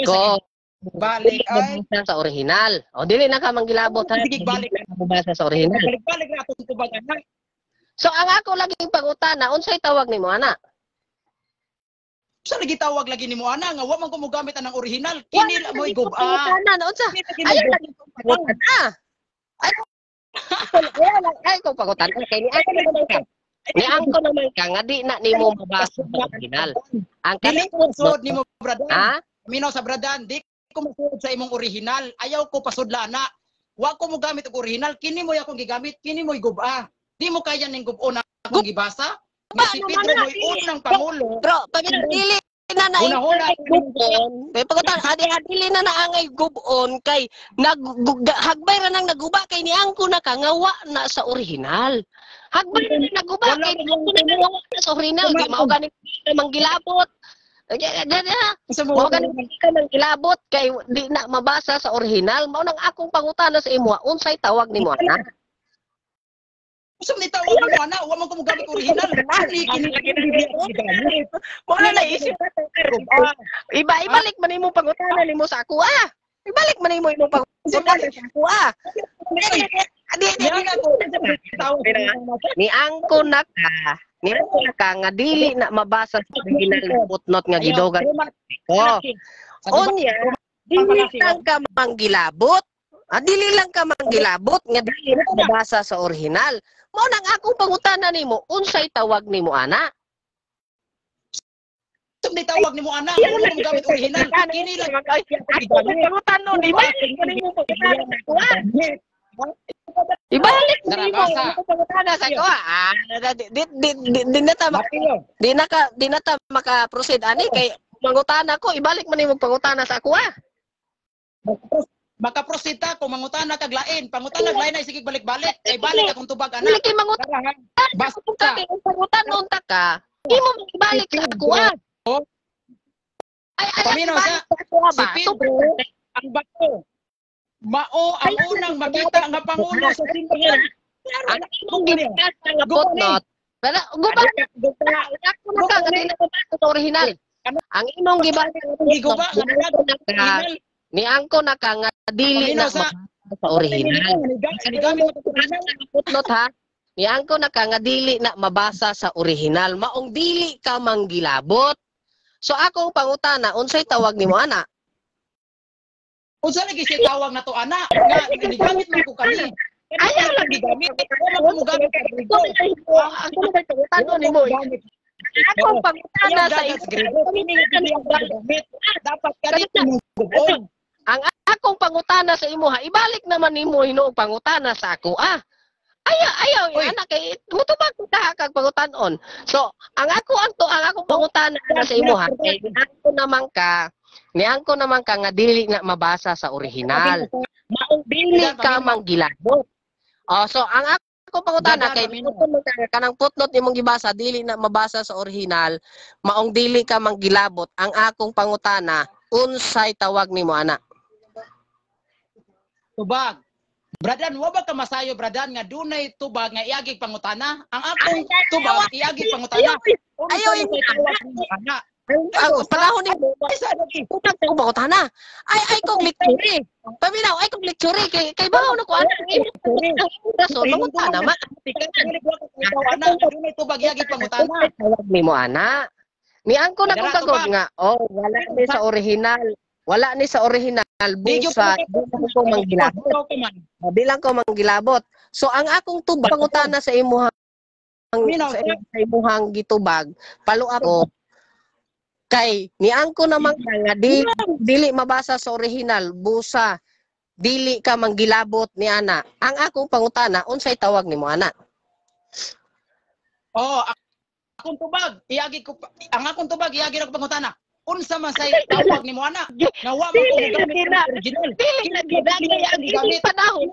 kung Balik dili ay mabasa sa orihinal. O dili na ka manggilabot ha. Sige, balik. Dili na ka mabasa sa orihinal. Balik-balik na atong tubag ana. So ang ako laging pangutana, unsay tawag nimo ana? Usa lagi tawag lagi nimo ana nga wa man ko mogamit anang orihinal. Kini Wala mo'y lagi kong guba. pangutana, na unsa? Kini lagi mo'y Ayaw lagi kong pangutana. Ayaw ayaw lang ay kong pangutana kay ni ako naman ka. Ni angko naman ka nga di na nimo mabasa sa orihinal. Ang Dili kanang ko masuod nimo bradan. ha? Minaw sa bradan, di ko masuod sa imong orihinal. Ayaw ko pasudla na. Wa ko mogamit og orihinal, kini mo'y akong gigamit, kini mo'y guba. Di mo kaya ning gubo na akong gibasa. Nga si Guba Pedro naman na, mo'y unang pangulo. Bro, pamina dili na na Hunahuna, gubon. May pagkatan adi dili na na angay gubon kay nag hagbay ra nang naguba kay ni angko na ka nga wa na sa orihinal. Hagbay ra nang naguba Wala kay ni angko na ka nga wa na sa orihinal. Di mao gani ka manggilabot. Unsa mo Mao gani ka manggilabot kay di na mabasa sa orihinal. Mao nang akong pangutana sa imo, unsay tawag nimo ana? Unsa man tawag nimo ana? Wa man ko mogamit orihinal. Kini kini gigamit. Mao na naisip Guba. Iba ibalik man nimo pangutana nimo sa ako ah. Ibalik man nimo imong pangutana sa ako ah. Di di Yan ako tawag ni angko na ka, ni angko na ka nga dili na mabasa sa original na footnote nga gidugan ko. Unya, dili lang ka manggilabot. Dili lang ka manggilabot nga dili na mabasa sa original. Mao nang akong pangutana nimo, unsay tawag nimo ana? Unsa man tawag nimo ana? Wa man ko mogamit orihinal. Kini lang Ako pangutana ibalik man nimo pangutana sa ako ah. Ibalik Dara, nimo basa. ang pangutana sa ako ah. Di di di di, di na ta di na ta maka-proceed ani kay mangutana ko ibalik man nimo pangutana sa ako ah. Makaproceed ta kung mangutana kag lain, pangutana lain ay sige balik-balik. Kay balik akong tubag ana. Dili kay mangutana Basta kay pangutana unta ka. Imo ibalik sa ako ah. Ay ay Paminaw ibalik sa sa ako ah, si ba? Pedro ang bato. Mao ang unang makita nga pangulo sa simbahan. Ang imong gibasa nga footnote. Pero guba ako na ka nga di na mabasa sa orihinal. Ang imong gibasa nga Giguba footnote, nga orihinal. ni angko na ka nga dili na Paminaw sa mabasa sa orihinal. Gigamit sa orihinal. Footnote ha. Ni angko na ka nga dili na mabasa sa orihinal. Maong dili ka manggilabot. So akong pangutana, unsay tawag nimo ana? Unsa lagi siya tawag na to ana nga gigamit man ko kani. Ayaw lang gigamit. Wala ko mogamit sa Grigo. Ako na pangutana nimo. Akong pangutana sa Ayaw Grigo. Kini gigamit. Dapat kani gubon. Ang akong pangutana sa imo ha, ibalik naman nimo hinuong pangutana sa ako ah. Ayaw, ayaw, ana kay mutubag ka kag pangutanon. So, ang ako ang to ang akong pangutana na sa imo ha, kay niangko naman ka, niangko naman ka nga dili na mabasa sa orihinal. Maong dili ka manggilabot. Oh, so ang ako pangutana kay kanang footnote nimong gibasa dili na mabasa sa orihinal, maong dili ka manggilabot. Ang akong pangutana, unsay tawag nimo ana? Tubag. Bradan, wa ba ka masayo bradan nga dunay tubag nga iagig pangutana? Ang akong tubag iagig pangutana. Ayaw ana. Ang panahon nimo tubag sa pangutana. Ay ay kong lecture. Paminaw ay kong lecture kay kay bawo na ko ana ang imong rason pangutana ma. Ana dunay tubag iagig pangutana. Tawag nimo ana. Ni angko na kong kagod nga oh wala ni sa orihinal. Wala ni sa orihinal busa bilang ko manggilabot. Bilang ko manggilabot. So ang akong tubag pangutana sa imuha Minaw, sa imuhang gitubag, follow up ko. Kay niangko naman ka nga di dili mabasa sa original, busa dili ka manggilabot ni ana. Ang akong pangutana, unsay tawag nimo ana? Oh, akong tubag, iagi ko ang akong tubag iagi ra ko pangutana. Unsa man say tawag nimo ana? Nga wa man ko mogamit na. Original. Dili na gid kay ang ining panahon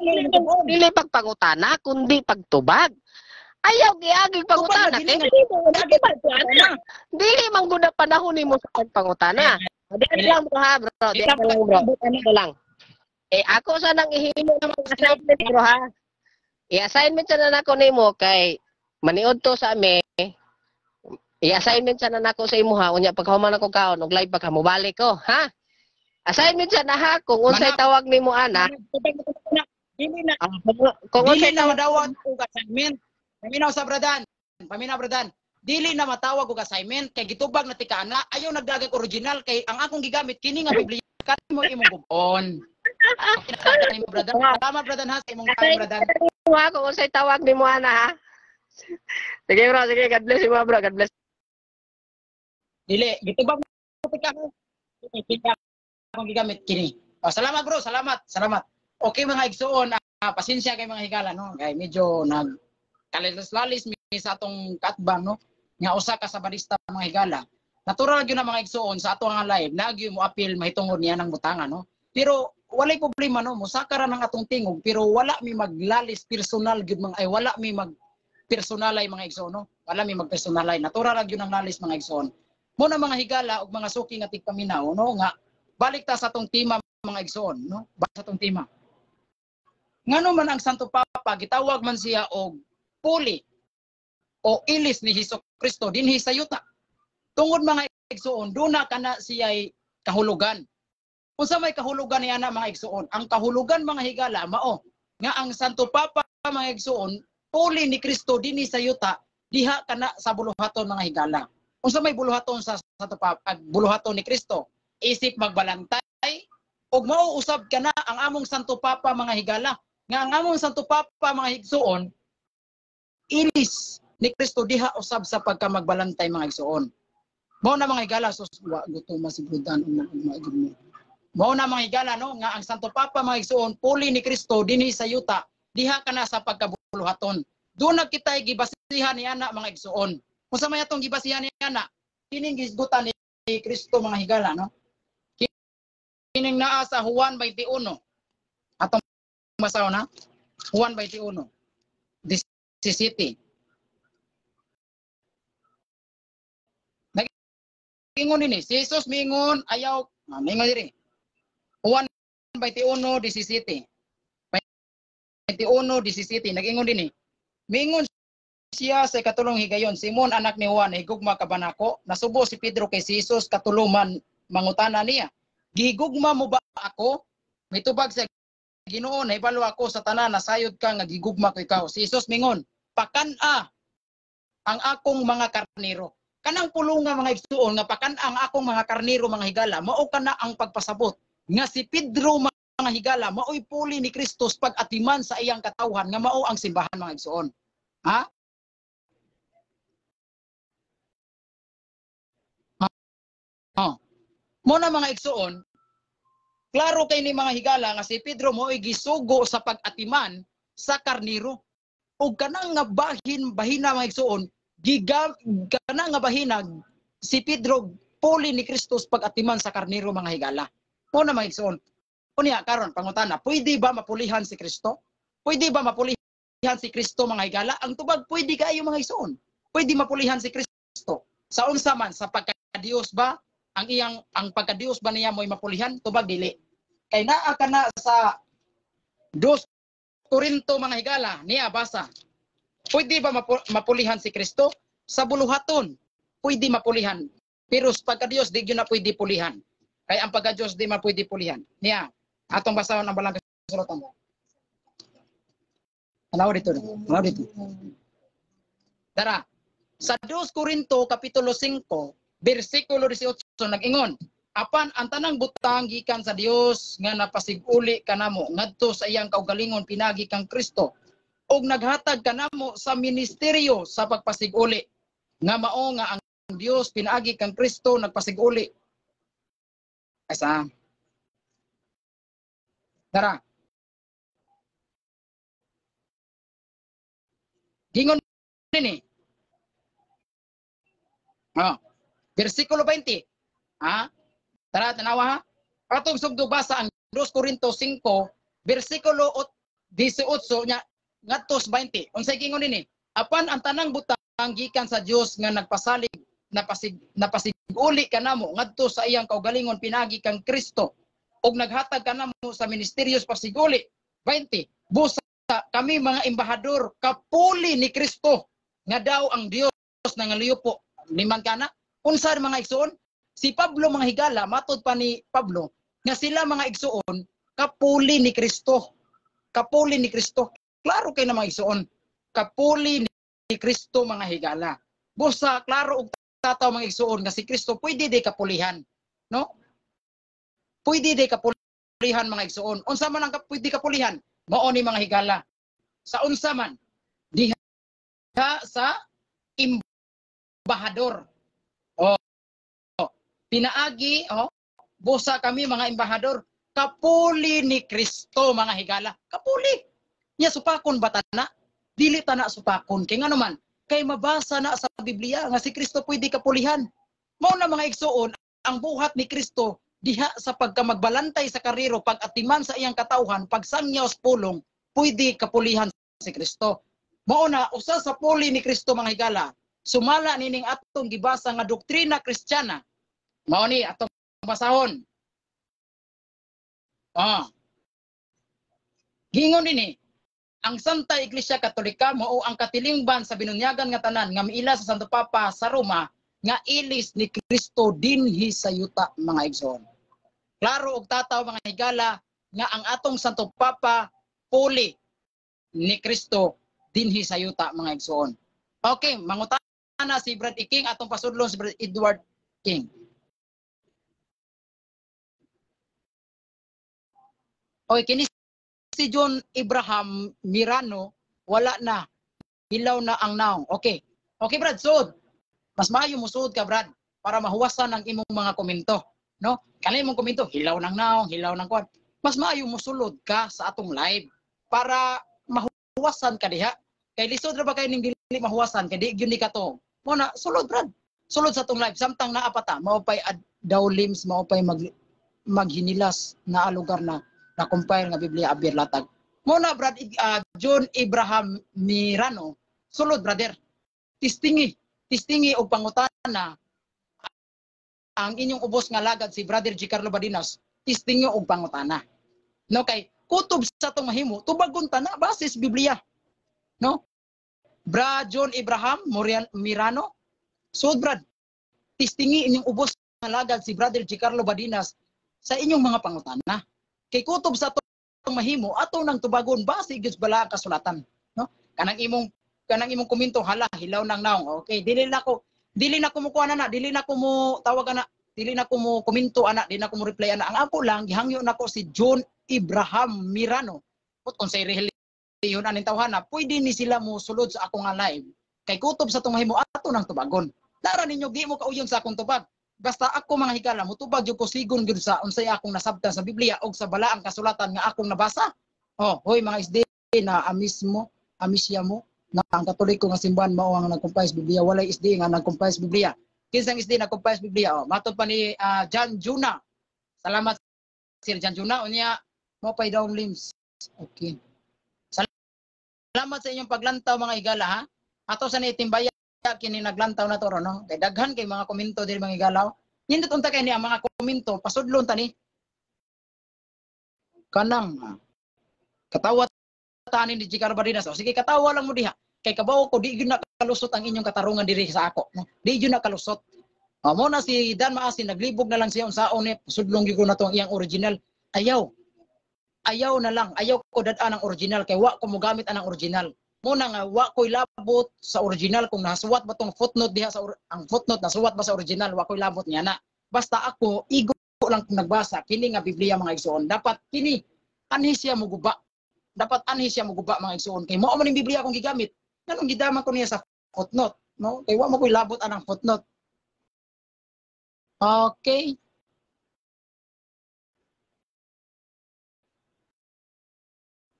dili pagpangutana kundi pagtubag. Ayaw giagi pangutana kay dili mo ana. Dili man gud na panahon nimo sa pagpangutana. Di lang bro ha bro, di lang bro. Ano lang. Eh ako sa nang ihimo ng assignment bro ha. I-assignment sa na nako nimo kay maniud to sa ame. I-assignment sa na nako sa imo ha, unya paghuman ako kaon og live pa ka mobalik ko ha. Assignment sa na ha kung unsay tawag nimo ana. Dili na Kung dili unsay na madawat og assignment. Paminaw sa bradan. Paminaw bradan. Dili na matawag og assignment kay gitubag na tika ana, ayaw nagdagag original kay ang akong gigamit kini nga Biblia kanimo imong gubon. Bradan. Salamat bradan ha sa imong time bradan. Ha kung unsay tawag nimo ana ha. Sige bro, sige, God bless you bro, God bless. Dili gitubag na tika kini akong gigamit kini. Oh, salamat bro, salamat, salamat. Okay mga igsuon, pasensya kay mga higala no, kay medyo nag kalilas-lalis mi sa atong katbang no, nga usa ka sabadista mga higala. Natural gyud na mga igsuon sa ato nga live, nagyo mo appeal mahitungod niya ng butanga no. Pero walay problema no, mosaka ra nang atong tingog pero wala mi maglalis personal gyud mga ay wala mi mag personalay mga igsuon no. Wala mi magpersonalay. Natural ra gyud ang lalis mga igsuon. Mo na mga higala ug mga suki nga tigpaminaw no, nga balik ta sa atong tema mga igsuon no, balik sa atong tema. Ngano man ang Santo Papa gitawag man siya og puli o ilis ni Hesus Kristo dinhi sa yuta. Tungod mga igsuon, duna kana siya'y kahulugan. Unsa may kahulugan niya na mga igsuon? Ang kahulugan mga higala mao nga ang Santo Papa mga igsuon puli ni Kristo dinhi sa yuta diha kana sa buluhaton mga higala. Unsa may buluhaton sa Santo Papa? Ag buluhaton ni Kristo isip magbalantay ug mao usab kana ang among Santo Papa mga higala. Nga ang among Santo Papa mga igsuon ilis ni Kristo diha usab sa pagkamagbalantay mga igsuon. Mao na mga higala sus wa gutom si Brudan ug maigid mo. Mao na mga higala no nga ang Santo Papa mga igsuon puli ni Kristo dinhi sa yuta diha kana sa pagkabuluhaton. Doon na kita'y gibasihan ni ana mga igsuon. Unsa may atong gibasihan ni ana? Kining gisgutan ni Kristo mga higala no. Kining naa sa Juan 21. Atong basahon ha. Juan 21. 17. Nag-ingon dinhi si Jesus miingon ayaw miingon diri. Juan 21 17. 21:17 nag-ingon dinhi. Miingon siya sa ikatulong higayon, Simon anak ni Juan, higugma ka ba nako? Nasubo si Pedro kay si Jesus katuluman mangutana niya. Gihigugma mo ba ako? Mitubag siya, Ginoo, nahibalo ako sa tanan, nasayod ka nga gigugma ko ikaw. Si Jesus mingon, pakan-a ang akong mga karnero. Kanang pulong nga mga igsuon nga pakan-a ang akong mga karnero mga higala, mao kana ang pagpasabot nga si Pedro mga higala maoy puli ni Kristus pag-atiman sa iyang katawhan nga mao ang simbahan mga igsuon. Ha? Oh. Mo na mga igsuon, klaro kay ni mga higala nga si Pedro mo'y gisugo sa pag-atiman sa karnero. Ug kanang nga bahin bahina mga igsuon, kanang nga bahina si Pedro puli ni Kristus pag-atiman sa karnero mga higala. Mo na mga igsuon. Unya karon pangutana, pwede ba mapulihan si Kristo? Pwede ba mapulihan si Kristo mga higala? Ang tubag pwede kaayo mga igsuon. Pwede mapulihan si Kristo. Sa unsa man, sa pagka-Dios ba? Ang iyang ang pagka-Dios ba niya mo'y mapulihan? Tubag dili. Kay naa kana sa 2 Korinto mga higala, niya basa. Pwede ba mapulihan si Kristo? Sa buluhaton, pwede mapulihan. Pero sa pagka-Dios di gyud na pwede pulihan. Kay ang pagka-Dios di man pwede pulihan. Niya, atong basahon ang balang kasulatan. Tanaw dito, tanaw dito. Tara, sa 2 Korinto kapitulo 5, bersikulo 18 nag-ingon, apan ang tanang butang gikan sa Dios nga napasiguli kanamo ngadto sa iyang kaugalingon pinagi kang Kristo. Ug naghatag kanamo sa ministeryo sa pagpasiguli nga mao nga ang Dios pinaagi kang Kristo nagpasiguli. Asa? Tara. Gingon nini. Oh. Versikulo 20. Ha? Tara, tanawa ha. Atong sugdo basa ang 2 Corinto 5 versikulo 18 nya ngadto 20. Unsay gingon nini? Apan ang tanang butang gikan sa Dios nga nagpasalig napasiguli kanamo ngadto sa iyang kaugalingon pinagi kang Kristo ug naghatag kanamo sa ministeryo sa pasiguli. 20. Busa kami mga embahador kapuli ni Kristo nga daw ang Dios nangaliupo. Liman kana unsa mga igsoon? Si Pablo, mga higala, matod pa ni Pablo nga sila, mga igsoon, kapuli ni Kristo. Kapuli ni Kristo. Klaro kay na, mga igsoon. Kapuli ni Kristo, mga higala. Busa klaro og tataw, mga igsoon, nga si Kristo pwede di kapulihan, no? Pwede di kapulihan, mga igsoon. Unsa man ang pwede kapulihan? Mao ni, mga higala. Sa unsa man? Diha sa embahador. Oh. Pinaagi, oh, busa kami mga embahador kapuli ni Kristo, mga higala. Kapuli. Nya supakon ba tana? Dili ta na supakon. Kay ngano man? Kay mabasa na sa Biblia nga si Kristo pwede kapulihan. Mao na, mga igsoon, ang buhat ni Kristo diha sa pagkamagbalantay sa kariro, pag-atiman sa iyang katawhan, pagsangyaw sa pulong, pwede kapulihan si Kristo. Mao na usa sa puli ni Kristo, mga higala, sumala nining atong gibasa nga doktrina Kristiyana. Mao ni atong basahon. Ah. Gingon dinhi, ang Santa Iglesia Katolika mao ang katilingban sa binunyagan nga tanan nga miila sa Santo Papa sa Roma nga ilis ni Kristo dinhi sa yuta, mga igsoon. Klaro og tataw, mga higala, nga ang atong Santo Papa puli ni Kristo dinhi sa yuta, mga igsoon. Okay, mangutana si Brad King, atong pasudlon si Brad Edward King. Okay, kini si John Abraham Mirano, wala na. Hilaw na ang naong. Okay. Okay, Brad, sud. Mas maayo mo suod ka, Brad, para mahuwasan ang imong mga komento, no? Kanay imong komento, hilaw ng naong, hilaw ng kwan. Mas maayo mo sulod ka sa atong live para mahuwasan ka diha. Kay lisod ra ba kay ning dili mahuwasan kay di gyud ni kato. Mo na sulod, Brad. Sulod sa atong live samtang naa pa ta, mao pay daw limbs, mao pay maghinilas na lugar na na compile nga Biblia abir latag. Mo na, Brad John Abraham Mirano, sulod, brother. Tistingi, tistingi og pangutana ang inyong ubos nga lagad si Brother G. Carlo Badinas, tistingi og pangutana. No, kay kutob sa atong mahimo, tubagon ta na basis Biblia. No? Bra John Abraham Morian Mirano, sud, Brad. Tistingi inyong ubos nga lagad si Brother G. Carlo Badinas sa inyong mga pangutana. Kay kutob sa atong mahimo, ato nang tubagon base gyud sa balaang kasulatan, no? Kanang imong komento, hala, hilaw nang naong. Okay, dili na ko mo kuha na, dili na ko mo tawag ana, dili na ko mo komento ana, dili na ko mo reply ana. Ang ako lang gihangyo nako si John Abraham Mirano. Put unsay relihiyon aning tawhana, pwede ni sila mo sulod sa ako nga live. Kay kutob sa atong mahimo, ato nang tubagon. Lara ninyo di mo kauyon sa akong tubag. Basta ako, mga higala, mutubag jud ko sigon gyud sa unsay akong nasabtan sa Biblia og sa balaang kasulatan nga akong nabasa. Oh, hoy mga SD na amis mo, amisya mo na ang Katoliko nga simbahan mao ang nag-compile sa Biblia, walay SD nga nag-compile sa Biblia. Kinsang SD nag-compile sa Biblia? Oh, matod pa ni John Juna. Salamat, Sir John Juna. Unya mo pay down limbs. Okay. Salamat sa inyong paglantaw, mga higala, ha. Ato sa ni timbaya kini naglantaw na to ron, no? Kay daghan kay mga komento diri, mga higala. Nindot unta kay ni ang mga komento, pasudlon ta ni. Kanang katawa tani ni Gicarlo Barinas. O sige, katawa lang mo diha. Kay kabaw ko di gyud na kalusot ang inyong katarungan diri sa ako. No? Di gyud na kalusot. O, mo na si Dan Maasin naglibog na lang siya unsaon ni sudlong gyud ko na to ang iyang original. Ayaw. Ayaw na lang. Ayaw ko dad-an ang original kay wa ko mogamit anang original. Mo na nga wa ko'y labot sa original kung nasuwat ba tong footnote diha sa ang footnote nasuwat ba sa original, wa ko'y labot niya na. Basta ako igo lang kung nagbasa kini nga Biblia, mga igsoon. Dapat kini anhi siya muguba. Dapat anhi siya moguba, mga igsuon, kay mao man ning Biblia akong gigamit. Nganong gidaman ko niya sa footnote, no? Kay wa mo koy labot anang footnote. Okay.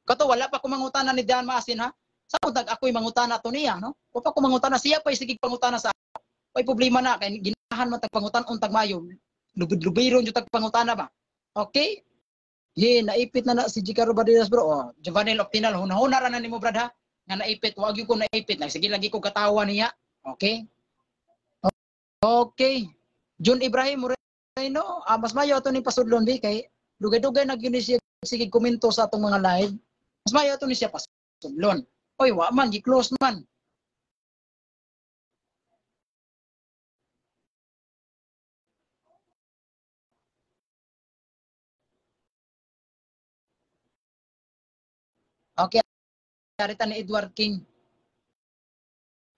Kato wala pa ko mangutana ni Dan Maasin, ha. Sa tag ako'y mangutana to niya, no? Wa pa ko mangutana, siya pa'y sige pangutana sa ako. Way problema na kay ginahan man tag pangutan untag mayo. Lubid-lubiron jud tag pangutana ba. Okay? Ye, naipit na na si Gicaro Badidas, bro. Oh, Giovanni Optinal, hunahuna ra na nimo, brad, ha. Nga naipit, wa gyud ko naipit. Sige lagi ko katawa niya. Okay? Okay. John Ibrahim Moreno, mas mayo ato ning pasudlon bi kay dugay-dugay na gyud ni siya sige komento sa atong mga live. Mas mayo ato ni siya pasudlon. Oy, wa man gi-close man. Okay, arita ni Edward King.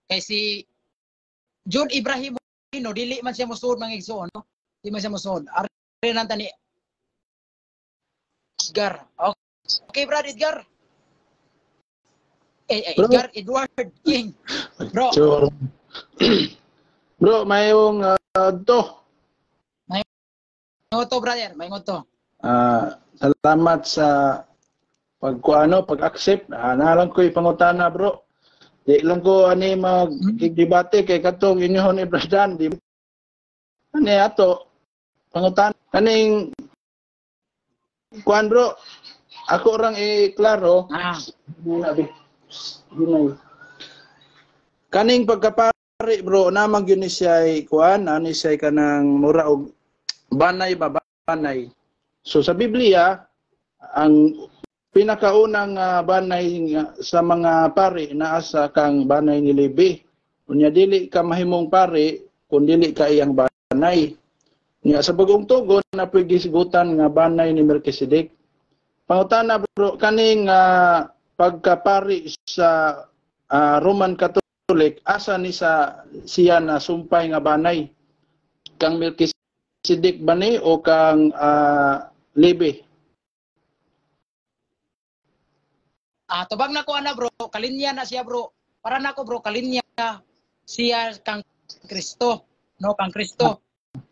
Kay si John Ibrahim Moreno, dili man siya mosuod, mga igsoon, no? Di man siya mosuod. Ari nanta ni Edgar. Okay, Brad Edgar. Bro. Edgar Edward King. Bro. Sure. Bro, mayong to. May to, brother, may to. Salamat sa pagkuano, pag-accept. Nalang ko ipangutana, bro. Di lang ko ani mag-debate kay katong inyohon ni Brad Dan. Di ani ato pangutana kaning kuan, bro. Ako orang i-klaro. Kaning pagkapari, bro, namang yun ni siya kuan, ani siya kanang mura og banay ba, banay. So sa Biblia, ang pinakaunang banay sa mga pari naa sa kang banay ni Levi. Unya dili ka mahimong pari kung dili ka iyang banay. Nya sa bagong tugon na pwede gisgutan nga banay ni Melchizedek. Pangutana, bro, kaning pagkapari sa Roman Catholic, asa ni sa siya na sumpay nga banay? Kang Melchizedek ba ni o kang Levi? Tubag na ko ana, bro, kalinya na siya, bro. Para nako, bro, kalinya siya kang Kristo, no, kang Kristo.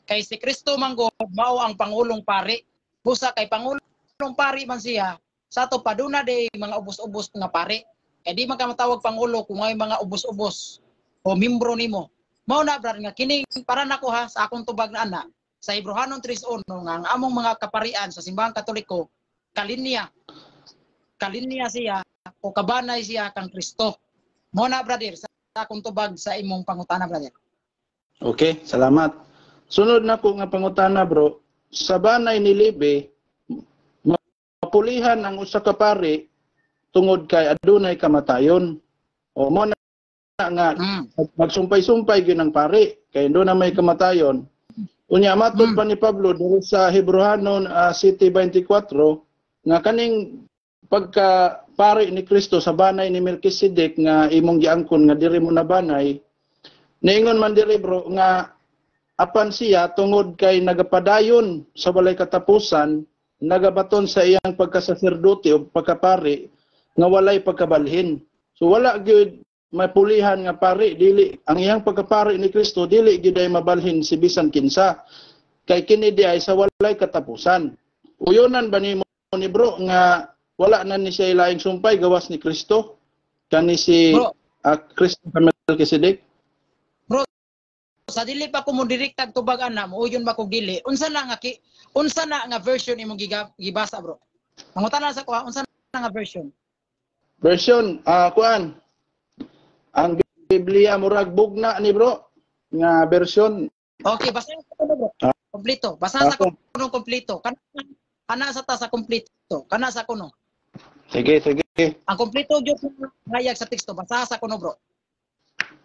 Kay si Kristo manggo mao ang pangulong pari. Busa kay pangulong pari man siya, sa ato paduna day mga ubos-ubos nga pari. Kay di man ka matawag pangulo kung ay mga ubos-ubos o membro nimo. Mao na, brad, nga kining para nako, ha, sa akong tubag na ana sa Hebreohanon 3:1 nga ang among mga kaparian sa simbahang Katoliko kalinya. Kalinya siya o kabanay siya kang Kristo. Mao na, brother, sa akong tubag sa imong pangutana, brother. Okay, salamat. Sunod na ko nga pangutana, bro. Sa banay ni Levi, mapulihan ang usa ka pari tungod kay adunay kamatayon. O mo na nga magsumpay-sumpay gyud ang pari kay doon na may kamatayon. Unya matod pa ni Pablo diri sa Hebreohanon 7:24 nga kaning pagka pari ni Kristo sa banay ni Melchizedek nga imong giangkon nga diri mo na banay, niingon man diri, bro, nga apan siya tungod kay nagapadayon sa walay katapusan, nagabaton sa iyang pagkasaserdote o pagkapari nga walay pagkabalhin. So wala gyud mapulihan nga pari, dili ang iyang pagkapari ni Kristo dili gyud ay mabalhin si bisan kinsa kay kini di ay sa walay katapusan. Uyonan ba nimo ni, bro, nga wala na ni siya ilaing sumpay gawas ni Kristo kani si Kristo Melchizedek? Bro, sa dili pa ko mo direktag tubag ana mo uyon ba kog dili, unsa na nga unsa na nga version imong gibasa, bro? Mangutana sa ko, unsa na nga version? Version kuan ang Biblia murag bugna ni, bro, nga version. Okay, basa sa kuno, bro. Kompleto. Basa sa kuno kompleto. Kana sa ta sa kompleto. Kana sa kuno. Sige, sige. Ang kompleto gyud hayag sa teksto, basa sa kuno, bro.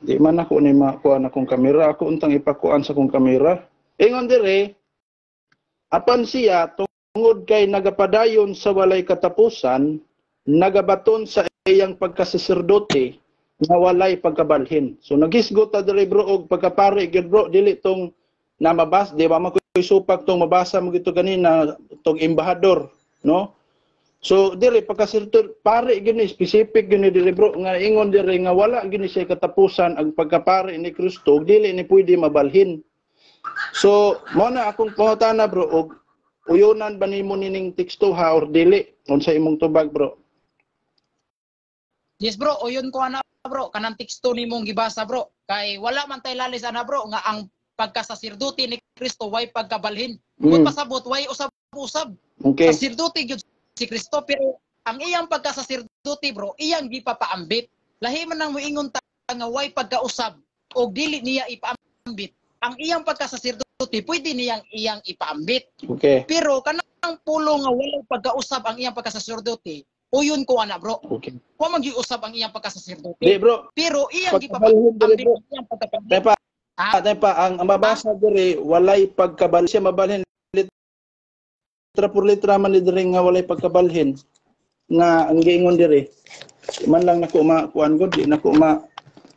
Di man ako ni makuan akong kamera, ako untang ipakuan sa akong kamera. Ingon dire, apan siya tungod kay nagapadayon sa walay katapusan, nagabaton sa iyang pagkasaserdote nga walay pagkabalhin. So nagisgot ta dire, bro, og pagkapari gyud, bro, dili tong namabas, di ba makoy supak tong mabasa mo gito ganina tong embahador, no? So diri pagkasirto pare gini, specific gini diri, bro, nga ingon diri nga wala gini siya katapusan ang pagkapare ni Kristo ug dili ni pwede mabalhin. So mao na akong pangutana, bro, og uyunan ba nimo nining teksto ha or dili? Unsa imong tubag, bro? Yes, bro, uyon ko ana, bro, kanang teksto nimong gibasa, bro. Kay wala man tay lalis ana, bro, nga ang pagkasasirdote ni Kristo way pagkabalhin. Kung pasabot way usab-usab. Saserdote gyud si Kristo, pero ang iyang pagkasasirdote, bro, iyang gipapaambit. Lahi man nang moingon ta nga way pagkausab og dili niya ipaambit. Ang iyang pagkasasirdote pwede niyang iyang ipaambit. Pero kanang pulo nga walay pagkausab ang iyang pagkasasirdote, uyon ko ana, bro. Wa man giusab ang iyang pagkasasirdote. Di, bro. Pero iyang Pagkabalhin diri, gipapaambit bro. ang iyang pagkabalhin. Tepa, tepa, ang mabasa diri walay pagkabalhin siya mabalhin, litra por litra man ni diri nga walay pagkabalhin nga ang giingon diri. Man lang nako makuan gud, di nako ma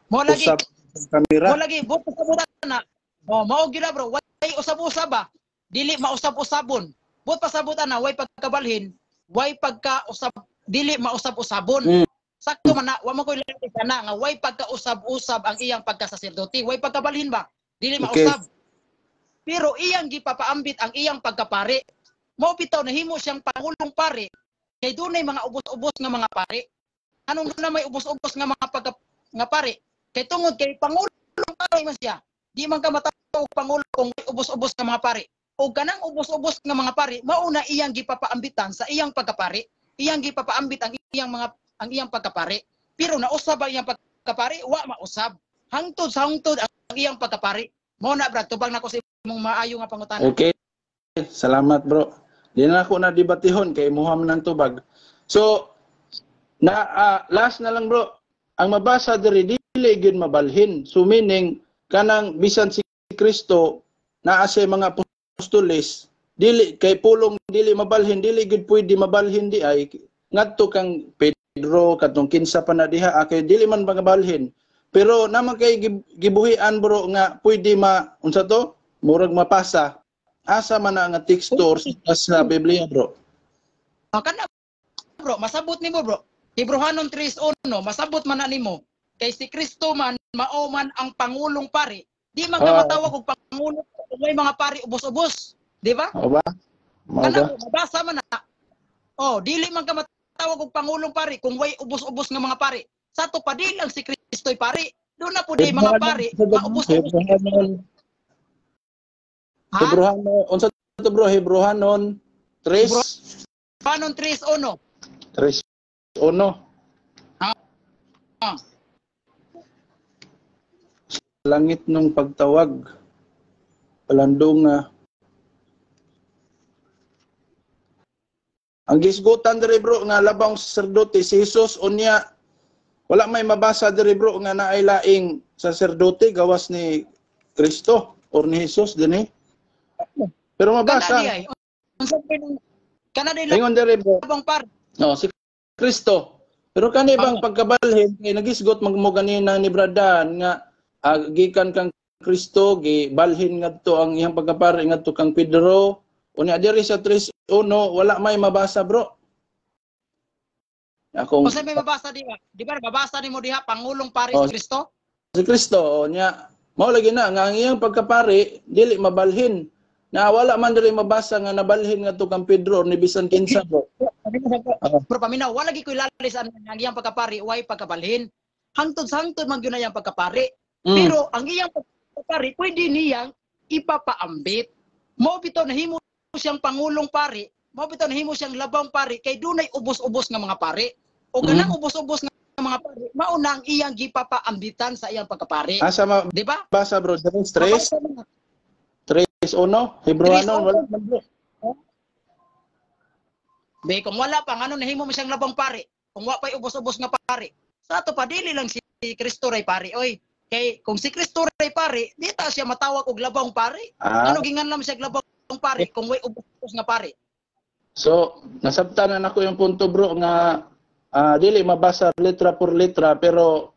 Mo lagi usap kamera. Mo lagi buot pasabutan na. Oh, mao gyud na, bro, way usab-usab ba? Dili mausab-usabon. Buot pasabutan na way pagkabalhin, way pagkausab, dili mausab-usabon. Sakto man na, wa man koy lahi kana nga way pagkausab-usab ang iyang pagkasaserdote, way pagkabalhin ba? Dili mausab. Pero iyang gipapaambit ang iyang pagkapare. Mao bitaw nahimo siyang pangulong pare kay dunay mga ubos-ubos nga mga pare. Anong na may ubos-ubos nga mga pagka, nga pare? Kay tungod kay pangulong pare man siya. Di man ka matawag og pangulo kung may ubos-ubos nga mga pare. O kanang ubos-ubos nga mga pare, mao na iyang gipapaambitan sa iyang pagkapare. Iyang gipapaambit ang iyang mga ang iyang pagkapare. Pero nausab ang iyang pagkapare, wa mausab. Hangtod sa hangtod ang iyang pagkapare. Mao na, brad, tubag nako sa imong maayo nga pangutana. Okay. Salamat, bro. Di na ako na debatihon kay imuha man ng tubag. So na last na lang, bro. Ang mabasa diri dili gyud mabalhin. So meaning kanang bisan si Kristo naa sa mga apostoles, dili kay pulong dili mabalhin, dili gyud pwede mabalhin di ay ngadto kang Pedro katong kinsa pa na diha, kay dili man mabalhin. Pero naman kay gibuhian, bro, nga pwede ma unsa to? Murag mapasa. Asa man na nga teksto or sa Biblia, bro? Ah, kana, bro, masabot nimo, bro. Hebreohanon 3:1, masabot man na nimo. Kay si Kristo man mao man ang pangulong pare. Di man ka matawag og pangulo kung may mga pare ubos-ubos, di ba? Mao ba? Mao Kana ba? bro, mabasa man na. Oh, dili man ka matawag og pangulong pare kung way ubos-ubos nga mga pare. Sa ato pa di lang si Kristo'y pare. Doon na po di mga pare, maubos-ubos. Hebreohanon. Ha? Hebreohanon, unsa to, bro? Hebreohanon 3 Hebreohanon 3:1. 3:1. Ah. Langit nung pagtawag. Palandong nga. Ang gisgutan diri, bro, nga labang saserdote si Jesus, unya wala may mabasa diri, bro, nga naay laing saserdote gawas ni Kristo or ni Jesus dinhi. Pero mabasa. Kana di ay. Unsa kana di Ingon diri, bro. labang pare. No, si Kristo. Pero kani bang pagkabalhin kay nagisgot magmo ganina ni Bradan nga gikan kang Kristo gibalhin ngadto ang iyang pagkapare ngadto kang Pedro. Unya diri sa 3:1 wala may mabasa, bro. Akong Unsa may mabasa diha? Di ba mabasa nimo diha pangulong pare Oh, si Kristo? Si Kristo nya mao lagi na nga ang iyang pagkapare dili mabalhin. Na wala man diri mabasa nga nabalhin ngadto kang Pedro ni bisan kinsa, bro. Bro, paminaw, wala gi koy lalis ang iyang pagkapare way pagkabalhin. Hangtod sa hangtod man gyud na iyang pagkapare. Pero ang iyang pagkapare pwede niyang ipapaambit. Mao bitaw nahimo siyang pangulong pare, mao bitaw nahimo siyang labang pare kay dunay ubos-ubos nga mga pare. O kanang ubos-ubos nga mga pare, mao na ang iyang gipapaambitan sa iyang pagkapare. Asa ma Di ba? basa, bro? 3:3:1, Hebreohanon wala man, bro. Be, kung wala pa, ngano nahimo mo siyang labang pare? Kung wa pa'y ubos-ubos nga pare. Sa ato pa, dili lang si Kristo ray pare. Oy, kay kung si Kristo ray pare, di ta siya matawag og labang pare. Ano gingan lang siya og labang pare kung way ubos-ubos nga pare? So, nasabtan na nako yung punto, bro, nga dili mabasa letra por letra, pero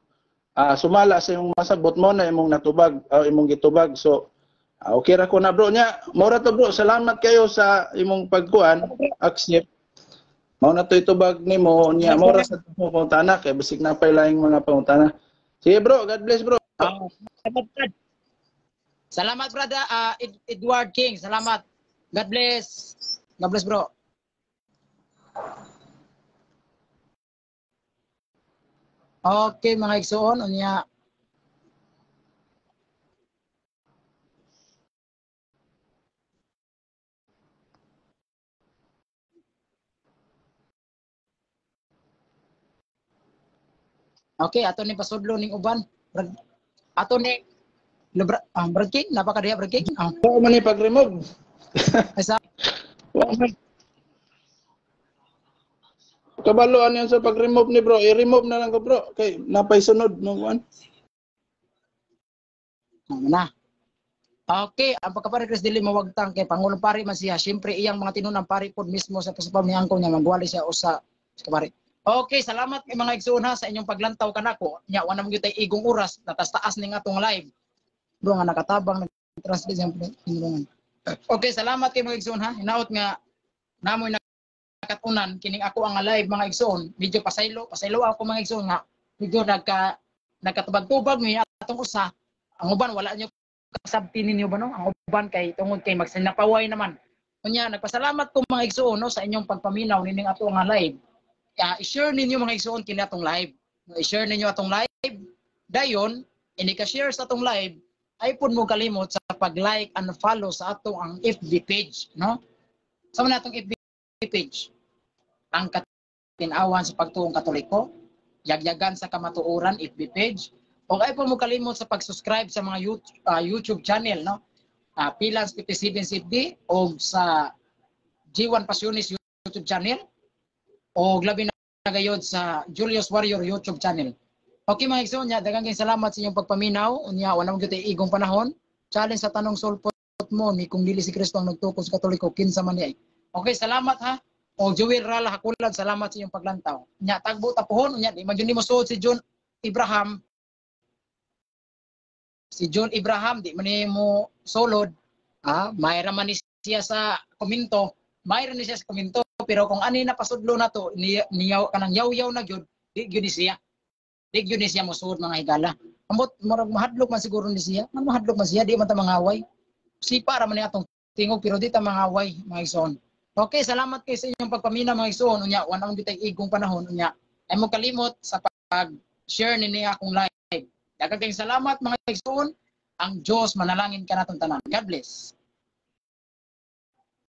sumala sa imong masabot mo na imong natubag, imong gitubag. So, okay ra ko na, bro. Nya, mora to, bro. Salamat kayo sa imong pagkuan, accept. Mao na to itubag nimo unya mo ra sa mo pangutana kay basig na pay laing mga pangutana. Sige bro, God bless bro. Salamat brother Edward King, salamat. God bless. God bless bro. Okay mga igsoon, unya okay, ato ni pasudlo ning uban. Ato ni Brad King, napakadiha Brad King. Wa man ni pag-remove. Ay sa Kabaloan yan sa pag-remove ni bro. I-remove na lang ko bro. Kay napay sunod no kuan. Na. Okay, ang pagkapari Chris dili mawagtang kay Pangulong Pari man siya. Siyempre iyang mga tinunang pari pod mismo sa pasupam ni angkong niya magwali siya usa sa kapari. Okay, salamat kay mga igsoon ha sa inyong paglantaw kanako. Nya wa na man gyud tay igong oras, natastaas ning atong live. Bro nga nakatabang nag-translate sa pinulungan. Okay, salamat kay mga igsoon ha. Hinaot nga namoy nakatunan kining ako ang live mga igsoon. Medyo pasaylo, pasaylo ako mga igsoon nga. Medyo nagkatubag-tubag mi atong usa. Ang uban wala niyo kasabti ninyo ba no? Ang uban kay tungod kay magsinapaway naman. Unya nagpasalamat ko mga igsoon no sa inyong pagpaminaw nining ato nga live. I-share ninyo mga igsoon kini atong live. I-share ninyo atong live. Dayon, ini ka share sa atong live, ay pud mo kalimot sa pag-like and follow sa atong ang FB page, no? Sa man atong FB page, ang Katinawan sa Pagtuong Katoliko, Yagyagan sa Kamatuoran FB page, o ay pud mo kalimot sa pag-subscribe sa mga YouTube channel, no? Pilans 57 CFD o sa G1 Pasionis YouTube channel, o labi na gayod sa Julius Warrior YouTube channel. Okay mga igsoon, daghang kayong salamat sa inyong pagpaminaw. Unya wala man gyud igong panahon. Challenge sa tanong sulpot mo ni kung dili si Kristo ang nagtukod sa Katoliko, kinsa man niya. Okay, salamat ha. O Joel Rala Hakulan, salamat sa inyong paglantaw. Unya tagbo tapuhon, unya di man gyud nimo suod si John Abraham. Si John Abraham di man nimo sulod. Mayra man ni siya sa komento. Mayra ni siya sa komento. Pero kung ani na pasudlo na to, niyaw kanang yaw-yaw na gyud, di gyud ni siya. Di gyud ni siya mosuod mga higala. Ambot murag mahadlok man siguro ni siya. Man mahadlok man siya, di man ta mangaway. Sipa ra man ni atong tingog pero di ta mangaway mga igsoon. Okay, salamat kay sa inyong pagpamina mga igsoon. Unya wa na man gyud tay igong panahon unya. Ay mo kalimot sa pag-share nini akong live. Daghang kayong salamat mga igsoon. Ang Dios manalangin kanatong tanan. God bless.